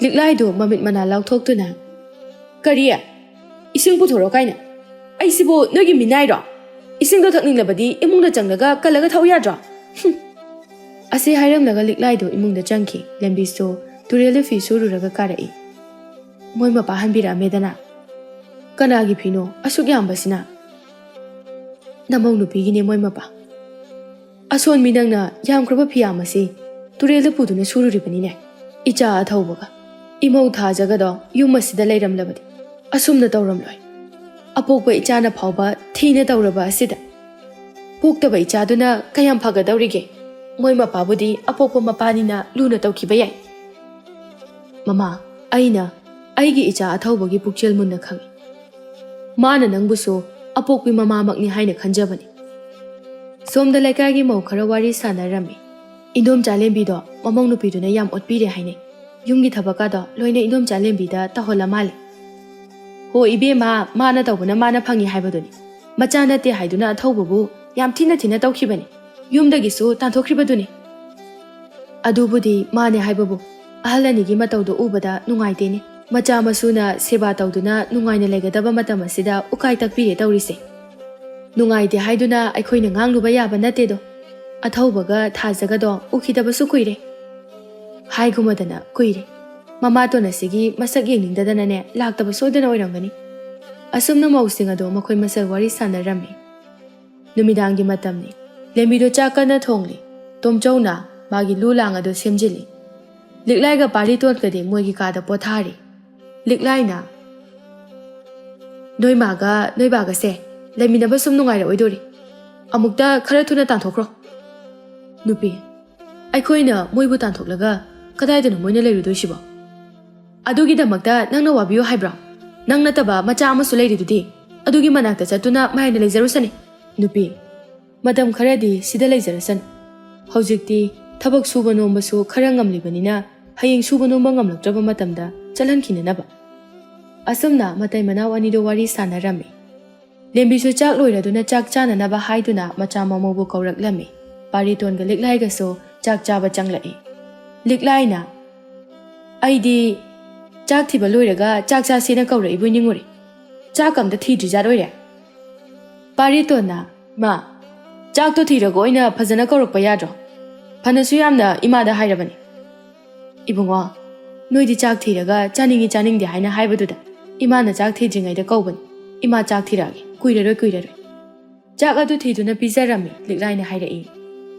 ꯂꯤꯛꯂꯥꯏꯗꯨ ꯃꯃꯤꯠ ꯃꯅꯥ ꯂꯥꯎꯊꯣꯛꯇꯨꯅ, "ꯀꯔꯤ? ꯏꯁꯤꯡ ꯄꯨꯊꯣꯔꯛꯑꯣ ꯀꯥꯏꯅ? ꯑꯩꯁꯤꯕꯨ ꯅꯣꯏꯒꯤ ꯃꯤꯅꯥꯏꯔꯣ? ꯏꯁꯤꯡꯗꯣ ꯊꯛꯅꯤꯡꯂꯕꯗꯤ ꯏꯃꯨꯡꯗ ꯆꯪꯂꯒ ꯀꯜꯂꯒ ꯊꯛꯎ ꯌꯥꯗ꯭ꯔꯣ?" ꯍꯨꯝ꯫ ꯑꯁꯤ ꯍꯥꯏꯔꯝꯂꯒ ꯂꯤꯛꯂꯥꯏꯗꯨ ꯏꯃꯨꯡꯗ ꯆꯪꯈꯤ꯫ ꯂꯦꯝꯕꯤꯁꯨ ꯇꯨꯔꯦꯜꯗ ꯐꯤ ꯁꯨꯔꯨꯔꯒ ꯀꯥꯔꯛꯏ꯫ "ꯃꯣꯏ ꯃꯄꯥ ꯍꯟꯕꯤꯔꯛꯑꯝꯃꯦꯗꯅ꯫ ꯀꯅꯥꯒꯤ ꯐꯤꯅꯣ ꯑꯁꯨꯛ ꯌꯥꯝꯕꯁꯤꯅ?" "ꯅꯃꯧ ꯅꯨꯄꯤꯒꯤꯅꯦ, ꯃꯣꯏ ꯃꯄꯥ꯫ ꯑꯁꯣꯟꯕꯤ ꯅꯪꯅ ꯌꯥꯝꯈ꯭ꯔꯕ ꯐꯤꯌꯥꯝ ꯑꯁꯤ ꯇꯨꯔꯦꯜꯗ ꯄꯨꯗꯨꯅ ꯁꯨꯔꯨꯔꯤꯕꯅꯤꯅꯦ, ꯏꯆꯥ ꯑꯊꯧꯕꯒ꯫ ꯏꯃꯧ ꯊꯥꯖꯒꯗꯣ ꯌꯨꯝ ꯑꯁꯤꯗ ꯂꯩꯔꯝꯂꯕꯗꯤ ꯑꯁꯨꯝꯅ ꯇꯧꯔꯝꯂꯣꯏ꯫ ꯑꯄꯣꯛꯄ ꯏꯆꯥꯅ ꯐꯥꯎꯕ ꯊꯤꯅ ꯇꯧꯔꯕ ꯑꯁꯤꯗ ꯄꯣꯛꯇꯕ ꯏꯆꯥꯗꯨꯅ ꯀꯌꯥꯝ ꯐꯒꯗꯧꯔꯤꯒꯦ? ꯃꯣꯏ ꯃꯄꯥꯕꯨꯗꯤ ꯑꯄꯣꯛꯄ ꯃꯄꯥꯅꯤꯅ ꯂꯨꯅ ꯇꯧꯈꯤꯕ ꯌꯥꯏ꯫ ꯃꯃꯥ, ꯑꯩꯅ ꯑꯩꯒꯤ ꯏꯆꯥ ꯑꯊꯧꯕꯒꯤ ꯄꯨꯛꯆꯦꯜ ꯃꯨꯟꯅ ꯈꯪꯏ꯫ ꯃꯥꯅ ꯅꯪꯕꯨꯁꯨ ꯑꯄꯣꯛꯄꯤ ꯃꯃꯥꯃꯛꯅꯤ ꯍꯥꯏꯅ ꯈꯟꯖꯕꯅꯤ꯫ ꯁꯣꯝꯗ ꯂꯩꯀꯥꯏꯒꯤ ꯃꯧ ꯈꯔ ꯋꯥꯔꯤ ꯁꯥꯟꯅꯔꯝꯃꯤ꯫ ꯏꯟꯗꯣꯝꯆꯥ ꯂꯦꯝꯕꯤꯗꯣ ꯃꯃꯧ ꯅꯨꯄꯤꯗꯨꯅ ꯌꯥꯝ ꯑꯣꯠꯄꯤꯔꯦ ꯍꯥꯏꯅꯩ꯫ ꯌꯨꯝꯒꯤ ꯊꯕꯛꯀꯗꯣ ꯂꯣꯏꯅ ꯏꯟꯗꯣꯝꯆꯥ ꯂꯦꯝꯕꯤꯗ ꯇꯧꯍꯜꯂ ꯃꯥꯜꯂꯦ꯫ ꯍꯣ ꯏꯕꯦꯝꯃ, ꯃꯥꯅ ꯇꯧꯕꯅ ꯃꯥꯅ ꯐꯪꯉꯤ ꯍꯥꯏꯕꯗꯨꯅꯤ꯫ ꯃꯆꯥ ꯅꯠꯇꯦ ꯍꯥꯏꯗꯨꯅ ꯑꯊꯧꯕꯕꯨ ꯌꯥꯝ ꯊꯤꯅ ꯊꯤꯅ ꯇꯧꯈꯤꯕꯅꯤ꯫ ꯌꯨꯝꯗꯒꯤꯁꯨ ꯇꯥꯟꯊꯣꯛꯈ꯭ꯔꯤꯕꯗꯨꯅꯤ꯫ ꯑꯗꯨꯕꯨꯗꯤ ꯃꯥꯅꯦ ꯍꯥꯏꯕꯕꯨ ꯑꯍꯜ ꯑꯅꯤꯒꯤ ꯃꯇꯧꯗꯣ ꯎꯕꯗ ꯅꯨꯡꯉꯥꯏꯇꯦꯅꯦ꯫ ꯃꯆꯥ ꯃꯁꯨꯅ ꯁꯦꯕꯥ ꯇꯧꯗꯨꯅ ꯅꯨꯡꯉꯥꯏꯅ ꯂꯩꯒꯗꯕ ꯃꯇꯝ ꯑꯁꯤꯗ ꯎꯀꯥꯏ ꯇꯛꯄꯤꯔꯦ ꯇꯧꯔꯤꯁꯦ꯫ ꯅꯨꯡꯉꯥꯏꯇꯦ ꯍꯥꯏꯗꯨꯅ ꯑꯩꯈꯣꯏꯅ ꯉꯥꯡꯂꯨꯕ ꯌꯥꯕ ꯅꯠꯇꯦꯗꯣ꯫ ꯑꯊꯧꯕꯒ ꯊꯥꯖꯒꯗꯣ ꯎꯈꯤꯗꯕꯁꯨ ꯀꯨꯏꯔꯦ꯫ ꯍꯥꯏꯒꯨꯝꯃꯗꯅ ꯀꯨꯏꯔꯦ꯫ ꯃꯃꯥꯇꯣꯟ ꯑꯁꯤꯒꯤ ꯃꯁꯛ ꯌꯦꯡꯅꯤꯡꯗꯗꯅꯅꯦ ꯂꯥꯛꯇꯕ ꯁꯣꯏꯗꯅ ꯑꯣꯏꯔꯝꯒꯅꯤ꯫ ꯑꯁꯨꯝꯅ ꯃꯧꯁꯤꯡ ꯑꯗꯣ ꯃꯈꯣꯏ ꯃꯁꯦꯜ ꯋꯥꯔꯤ ꯁꯥꯟꯅꯔꯝꯃꯤ꯫ ꯅꯨꯃꯤꯗꯥꯡꯒꯤ ꯃꯇꯝꯅꯤ꯫ ꯂꯦꯝꯕꯤꯗꯣ ꯆꯥꯛ ꯀꯟꯅ ꯊꯣꯡꯂꯤ꯫ ꯇꯣꯝꯆꯧꯅ ꯃꯥꯒꯤ ꯂꯨ ꯂꯥꯡ ꯑꯗꯨ ꯁꯦꯝꯖꯤꯜꯂꯤ꯫ ꯂꯤꯛꯂꯥꯏꯒ ꯄꯥꯔꯤꯇꯣꯟꯒꯗꯤ ꯃꯣꯏꯒꯤ ꯀꯥꯗ ꯄꯣꯊꯥꯔꯤ꯫ ꯂꯤꯛꯂꯥꯏꯅ, "ꯅꯣꯏ ꯃꯥꯒ ꯅꯣꯏ ꯕꯥꯒꯁꯦ ꯂꯩꯃꯤꯟꯅꯕ ꯁꯨꯝ ꯅꯨꯡꯉꯥꯏꯔꯛꯑꯣꯏꯗꯣꯔꯤ꯫ ꯑꯃꯨꯛꯇ ꯈꯔ ꯊꯨꯅ ꯇꯥꯟꯊꯣꯛꯈ꯭ꯔꯣ꯫" ꯅꯨꯄꯤ, "ꯑꯩꯈꯣꯏꯅ ꯃꯣꯏꯕꯨ ꯇꯥꯟꯊꯣꯛꯂꯒ ꯀꯗꯥꯏꯗꯅꯣ ꯃꯣꯏꯅ ꯂꯩꯔꯨꯗꯣꯏꯁꯤꯕꯣ? ꯑꯗꯨꯒꯤꯗꯃꯛꯇ ꯅꯪꯅ ꯋꯥꯕꯤꯌꯨ ꯍꯥꯏꯕ꯭ꯔꯣ? ꯅꯪ ꯅꯠꯇꯕ ꯃꯆꯥ ꯑꯃꯁꯨ ꯂꯩꯔꯤꯗꯨꯗꯤ꯫ ꯑꯗꯨꯒꯤ ꯃꯅꯥꯛꯇ ꯆꯠꯇꯨꯅ ꯃꯥꯏꯅ ꯂꯩꯖꯔꯨꯁꯅꯤ꯫" ꯅꯨꯄꯤ, "ꯃꯇꯝ ꯈꯔꯗꯤ ꯁꯤꯗ ꯂꯩꯖꯔꯁꯅꯨ꯫ ꯍꯧꯖꯤꯛꯇꯤ ꯊꯕꯛ ꯁꯨꯕ ꯅꯣꯝꯕꯁꯨ ꯈꯔ ꯉꯝꯂꯤꯕꯅꯤꯅ ꯍꯌꯦꯡ ꯁꯨꯕ ꯅꯣꯝꯕ ꯉꯝꯂꯛꯇ꯭ꯔꯕ ꯃꯇꯝꯗ ꯆꯠꯍꯟꯈꯤꯅꯅꯕ꯫" ꯑꯁꯨꯝꯅ ꯃꯇꯩ ꯃꯅꯥꯎ ꯑꯅꯤꯗꯨ ꯋꯥꯔꯤ ꯁꯥꯟꯅꯔꯝꯃꯤ꯫ ꯂꯦꯝꯕꯤꯁꯨ ꯆꯥꯛ ꯂꯣꯏꯔꯗꯨꯅ ꯆꯥꯛ ꯆꯥꯅꯅꯕ ꯍꯥꯏꯗꯨꯅ ꯃꯆꯥ ꯃꯃꯧꯕꯨ ꯀꯧꯔꯛꯂꯝꯃꯤ꯫ ꯄꯥꯔꯤꯇꯣꯟꯒ ꯂꯤꯛꯂꯥꯏꯒꯁꯨ ꯆꯥꯛ ꯆꯥꯕ ꯆꯪꯂꯛꯏ꯫ ꯂꯤꯛꯂꯥꯏꯅ, "ꯑꯩꯗꯤ ꯆꯥꯛ ꯊꯤꯕ ꯂꯣꯏꯔꯒ ꯆꯥꯛ ꯆꯥꯁꯦꯅ ꯀꯧꯔꯛꯏꯕꯣꯏ ꯅꯤꯡꯉꯨꯔꯦ꯫ ꯆꯥꯛ ꯑꯝꯇ ꯊꯤꯗ꯭ꯔꯤꯖꯥꯠ ꯑꯣꯏꯔꯦ꯫" ꯄꯥꯔꯤꯇꯣꯟꯅ, "ꯃꯥ, ꯆꯥꯛꯇꯣ ꯊꯤꯔꯒ ꯑꯣꯏꯅ ꯐꯖꯅ ꯀꯧꯔꯛꯄ ꯌꯥꯗ꯭ꯔꯣ? ꯐꯅꯁꯨ ꯌꯥꯝꯅ ꯏꯃꯥꯗ ꯍꯥꯏꯔꯕꯅꯤ꯫" "ꯏꯕꯨꯡꯉꯣ, ꯅꯣꯏꯗꯤ ꯆꯥꯛ ꯊꯤꯔꯒ ꯆꯥꯅꯤꯡꯉꯤ ꯆꯥꯅꯤꯡꯗꯦ ꯍꯥꯏꯅ ꯍꯥꯏꯕꯗꯨꯗ ꯏꯃꯥꯅ ꯆꯥꯛ ꯊꯤꯗ꯭ꯔꯤꯉꯩꯗ ꯀꯧꯕꯅꯤ꯫ ꯏꯃꯥ ꯆꯥꯛ ꯊꯤꯔꯛꯑꯒꯦ꯫ ꯀꯨꯏꯔꯔꯣꯏ, ꯀꯨꯏꯔꯔꯣꯏ꯫" ꯆꯥꯛ ꯑꯗꯨ ꯊꯤꯗꯨꯅ ꯄꯤꯖꯔꯝꯃꯤ꯫ ꯂꯤꯛꯂꯥꯏꯅ ꯍꯥꯏꯔꯛꯏ,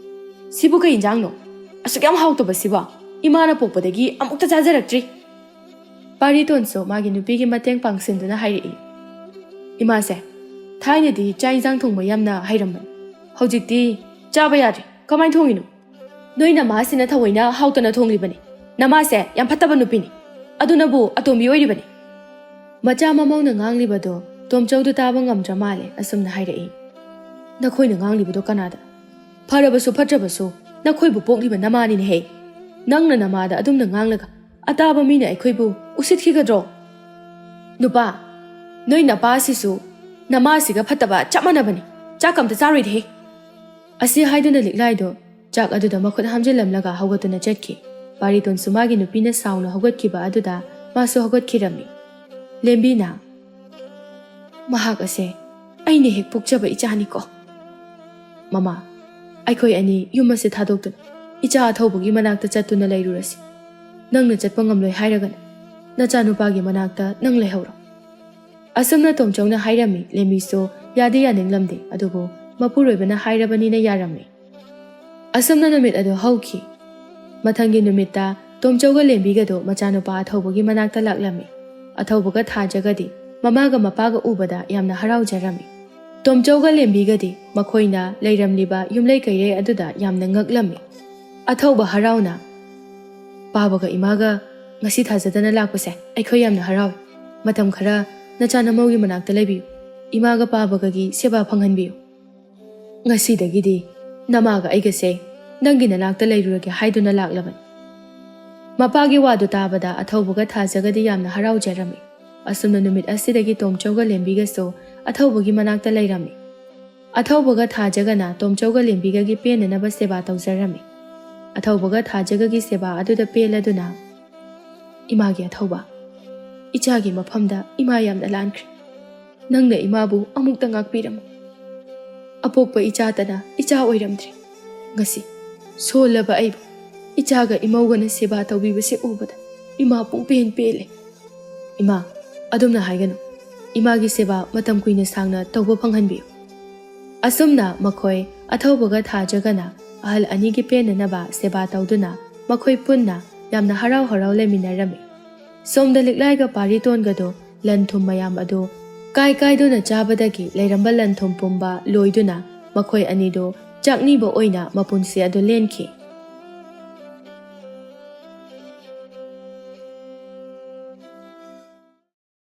"ꯁꯤꯕꯨ ꯀꯩ ꯏꯟꯖꯥꯡꯅꯣ? ꯑꯁꯨꯛ ꯌꯥꯝ ꯍꯥꯎꯇꯕ ꯁꯤꯕꯣ? ꯏꯃꯥꯅ ꯄꯣꯛꯄꯗꯒꯤ ꯑꯃꯨꯛꯇ ꯆꯥꯖꯔꯛꯇ꯭ꯔꯤ꯫" ꯄꯥꯔꯤꯇꯣꯟꯁꯨ ꯃꯥꯒꯤ ꯅꯨꯄꯤꯒꯤ ꯃꯇꯦꯡ ꯄꯥꯡꯁꯤꯟꯗꯨꯅ ꯍꯥꯏꯔꯛꯏ, "ꯏꯃꯥꯁꯦ, ꯊꯥꯏꯅꯗꯤ ꯆꯥꯛ ꯏꯟꯁꯥꯡ ꯊꯣꯡꯕ ꯌꯥꯝꯅ ꯍꯩꯔꯝꯕꯅꯤ, ꯍꯧꯖꯤꯛꯇꯤ ꯆꯥꯕ ꯌꯥꯗ꯭ꯔꯦ꯫ ꯀꯃꯥꯏꯅ ꯊꯣꯡꯉꯤꯅꯣ? ꯅꯣꯏ ꯅꯃꯥꯁꯤꯅ ꯊꯑꯣꯏꯅ ꯍꯥꯎꯇꯅ ꯊꯣꯡꯂꯤꯕꯅꯤ꯫ ꯅꯃꯥꯁꯦ ꯌꯥꯝ ꯐꯠꯇꯕ ꯅꯨꯄꯤꯅꯤ, ꯑꯗꯨꯅꯕꯨ ꯑꯇꯣꯝꯕꯤ ꯑꯣꯏꯔꯤꯕꯅꯤ꯫" ꯃꯆꯥ ꯃꯃꯧꯅ ꯉꯥꯡꯂꯤꯕꯗꯣ ꯇꯣꯝꯆꯧꯗꯨ ꯇꯥꯕ ꯉꯝꯗ꯭ꯔ ꯃꯥꯜꯂꯦ, ꯑꯁꯨꯝꯅ ꯍꯥꯏꯔꯛꯏ, "ꯅꯈꯣꯏꯅ ꯉꯥꯡꯂꯤꯕꯗꯣ ꯀꯅꯥꯗ? ꯐꯔꯕꯁꯨ ꯐꯠꯇ꯭ꯔꯕꯁꯨ ꯅꯈꯣꯏꯕꯨ ꯄꯣꯛꯂꯤꯕ ꯅꯃꯥꯅꯤꯅꯦꯍꯦ꯫ ꯅꯪꯅ ꯅꯃꯥꯗ ꯑꯗꯨꯝꯅ ꯉꯥꯡꯂꯒ ꯑꯇꯥꯕ ꯃꯤꯅ ꯑꯩꯈꯣꯏꯕꯨ ꯎꯁꯤꯠꯈꯤꯒꯗ꯭ꯔꯣ? ꯅꯨꯄꯥ, ꯅꯣꯏ ꯅꯄꯥꯁꯤꯁꯨ ꯅꯃꯥꯁꯤꯒ ꯐꯠꯇꯕ ꯆꯞ ꯃꯥꯟꯅꯕꯅꯤ꯫ ꯆꯥꯛ ꯑꯝꯇ ꯆꯥꯔꯣꯏꯗꯦꯍꯦ꯫" ꯑꯁꯤ ꯍꯥꯏꯗꯨꯅ ꯂꯤꯛꯂꯥꯏꯗꯣ ꯆꯥꯛ ꯑꯗꯨꯗ ꯃꯈꯨꯠ ꯍꯥꯝꯖꯤꯜꯂꯝꯂꯒ ꯍꯧꯒꯠꯇꯨꯅ ꯆꯠꯈꯤ꯫ ꯄꯥꯔꯤꯇꯣꯟꯁꯨ ꯃꯥꯒꯤ ꯅꯨꯄꯤꯅ ꯁꯥꯎꯅ ꯍꯧꯒꯠꯈꯤꯕ ꯑꯗꯨꯗ ꯃꯥꯁꯨ ꯍꯧꯒꯠꯈꯤꯔꯝꯃꯤ꯫ ꯂꯦꯝꯕꯤꯅ, "ꯃꯍꯥꯛ ꯑꯁꯦ ꯑꯩꯅ ꯍꯦꯛ ꯄꯣꯛꯆꯕ ꯏꯆꯥꯅꯤꯀꯣ꯫ ꯃꯃꯥ, ꯑꯩꯈꯣꯏ ꯑꯅꯤ ꯌꯨꯝ ꯑꯁꯤ ꯊꯥꯗꯣꯛꯇꯨꯅ ꯏꯆꯥ ꯑꯊꯧꯕꯒꯤ ꯃꯅꯥꯛꯇ ꯆꯠꯇꯨꯅ ꯂꯩꯔꯨꯔꯁꯤ꯫ ꯅꯪꯅ ꯆꯠꯄ ꯉꯝꯂꯣꯏ ꯍꯥꯏꯔꯒꯅ ꯅꯆꯥꯅꯨꯄꯥꯒꯤ ꯃꯅꯥꯛꯇ ꯅꯪ ꯂꯩꯍꯧꯔꯣ꯫" ꯑꯁꯨꯝꯅ ꯇꯣꯝꯆꯧꯅ ꯍꯥꯏꯔꯝꯃꯤ꯫ ꯂꯦꯝꯕꯤꯁꯨ ꯌꯥꯗꯤ ꯌꯥꯅꯤꯡꯂꯝꯗꯦ, ꯑꯗꯨꯕꯨ ꯃꯄꯨꯔꯣꯏꯕꯅ ꯍꯥꯏꯔꯕꯅꯤꯅ ꯌꯥꯔꯝꯃꯤ꯫ ꯑꯁꯨꯝꯅ ꯅꯨꯃꯤꯠ ꯑꯗꯨ ꯍꯧꯈꯤ꯫ ꯃꯊꯪꯒꯤ ꯅꯨꯃꯤꯠꯇ ꯇꯣꯝꯆꯧꯒ ꯂꯦꯝꯕꯤꯒꯗꯨ ꯃꯆꯥꯅꯨꯄꯥ ꯑꯊꯧꯕꯒꯤ ꯃꯅꯥꯛꯇ ꯂꯥꯛꯂꯝꯃꯤ꯫ ꯑꯊꯧꯕꯒ ꯊꯥꯖꯒꯗꯤ ꯃꯃꯥꯒ ꯃꯄꯥꯒ ꯎꯕꯗ ꯌꯥꯝꯅ ꯍꯔꯥꯎꯖꯔꯝꯃꯤ꯫ ꯇꯣꯝꯆꯧꯒ ꯂꯦꯝꯕꯤꯒꯗꯤ ꯃꯈꯣꯏꯅ ꯂꯩꯔꯝꯂꯤꯕ ꯌꯨꯝꯂꯩ ꯀꯩꯔꯩ ꯑꯗꯨꯗ ꯌꯥꯝꯅ ꯉꯛꯂꯝꯃꯤ꯫ ꯑꯊꯧꯕ ꯍꯔꯥꯎꯅ, "ꯄꯥꯕꯒ ꯏꯃꯥꯒ ꯉꯁꯤ ꯊꯥꯖꯗꯅ ꯂꯥꯛꯄꯁꯦ ꯑꯩꯈꯣꯏ ꯌꯥꯝꯅ ꯍꯔꯥꯎꯏ꯫ ꯃꯇꯝ ꯈꯔ ꯅꯆꯥ ꯅꯃꯧꯒꯤ ꯃꯅꯥꯛꯇ ꯂꯩꯕꯤꯌꯨ꯫ ꯏꯃꯥꯒ ꯄꯥꯕꯒꯒꯤ ꯁꯦꯕꯥ ꯐꯪꯍꯟꯕꯤꯌꯨ꯫ ꯉꯁꯤꯗꯒꯤꯗꯤ ꯅꯃꯥꯒ ꯑꯩꯒꯁꯦ ꯅꯪꯒꯤ ꯅꯅꯥꯛꯇ ꯂꯩꯔꯨꯔꯒꯦ" ꯍꯥꯏꯗꯨꯅ ꯂꯥꯛꯂꯕꯅꯤ꯫ ꯃꯄꯥꯒꯤ ꯋꯥꯗꯨ ꯇꯥꯕꯗ ꯑꯊꯧꯕꯒ ꯊꯥꯖꯒꯗꯤ ꯌꯥꯝꯅ ꯍꯔꯥꯎꯖꯔꯝꯃꯤ꯫ ꯑꯁꯨꯝꯅ ꯅꯨꯃꯤꯠ ꯑꯁꯤꯗꯒꯤ ꯇꯣꯝꯆꯧꯒ ꯂꯦꯝꯕꯤꯒꯁꯨ ꯑꯊꯧꯕꯒꯤ ꯃꯅꯥꯛꯇ ꯂꯩꯔꯝꯃꯤ꯫ ꯑꯊꯧꯕꯒ ꯊꯥꯖꯒꯅ ꯇꯣꯝꯆꯧꯒ ꯂꯦꯝꯕꯤꯒꯒꯤ ꯄꯦꯟꯅꯅꯕ ꯁꯦꯕꯥ ꯇꯧꯖꯔꯝꯃꯤ꯫ ꯑꯊꯧꯕꯒ ꯊꯥꯖꯒꯒꯤ ꯁꯦꯕꯥ ꯑꯗꯨꯗ ꯄꯦꯜꯂꯗꯨꯅ, "ꯏꯃꯥꯒꯤ ꯑꯊꯧꯕ, ꯏꯆꯥꯒꯤ ꯃꯐꯝꯗ ꯏꯃꯥ ꯌꯥꯝꯅ ꯂꯥꯟꯈ꯭ꯔꯦ꯫ ꯅꯪꯅ ꯏꯃꯥꯕꯨ ꯑꯃꯨꯛꯇ ꯉꯥꯛꯄꯤꯔꯝꯃꯨ꯫ ꯑꯄꯣꯛꯄ ꯏꯆꯥꯇꯅ ꯏꯆꯥ ꯑꯣꯏꯔꯝꯗ꯭ꯔꯦ꯫ ꯉꯁꯤ ꯁꯣꯜꯂꯕ ꯑꯩꯕꯨ ꯏꯆꯥꯒ ꯏꯃꯧꯒꯅ ꯁꯦꯕꯥ ꯇꯧꯕꯤꯕꯁꯦ ꯎꯕꯗ ꯏꯃꯥ ꯄꯨꯡꯄꯦꯟ ꯄꯦꯜꯂꯦ꯫ ꯏꯃꯥ, ꯑꯗꯨꯝꯅ ꯍꯥꯏꯒꯅꯨ꯫ ꯏꯃꯥꯒꯤ ꯁꯦꯕꯥ ꯃꯇꯝ ꯀꯨꯏꯅ ꯁꯥꯡꯅ ꯇꯧꯕ ꯐꯪꯍꯟꯕꯤꯌꯨ꯫" ꯑꯁꯨꯝꯅ ꯃꯈꯣꯏ ꯑꯊꯧꯕꯒ ꯊꯥꯖꯒꯅ ꯑꯍꯜ ꯑꯅꯤꯒꯤ ꯄꯦꯟꯅꯅꯕ ꯁꯦꯕꯥ ꯇꯧꯗꯨꯅ ꯃꯈꯣꯏ ꯄꯨꯟꯅ ꯌꯥꯝꯅ ꯍꯔꯥꯎ ꯍꯔꯥꯎ ꯂꯩꯃꯤꯟꯅꯔꯝꯃꯤ꯫ ꯁꯣꯝꯗ ꯂꯤꯛꯂꯥꯏꯒ ꯄꯥꯔꯤꯇꯣꯟꯒꯗꯣ ꯂꯟ ꯊꯨꯝ ꯃꯌꯥꯝ ꯑꯗꯨ ꯀꯥꯏ ꯀꯥꯏꯗꯨꯅ ꯆꯥꯕꯗꯒꯤ ꯂꯩꯔꯝꯕ ꯂꯟ ꯊꯨꯝ ꯄꯨꯝꯕ ꯂꯣꯏꯗꯨꯅ ꯃꯈꯣꯏ ꯑꯅꯤꯗꯨ ꯆꯥꯛꯅꯤꯕ ꯑꯣꯏꯅ ꯃꯄꯨꯟꯁꯤ ꯑꯗꯨ ꯂꯦꯟꯈꯤ꯫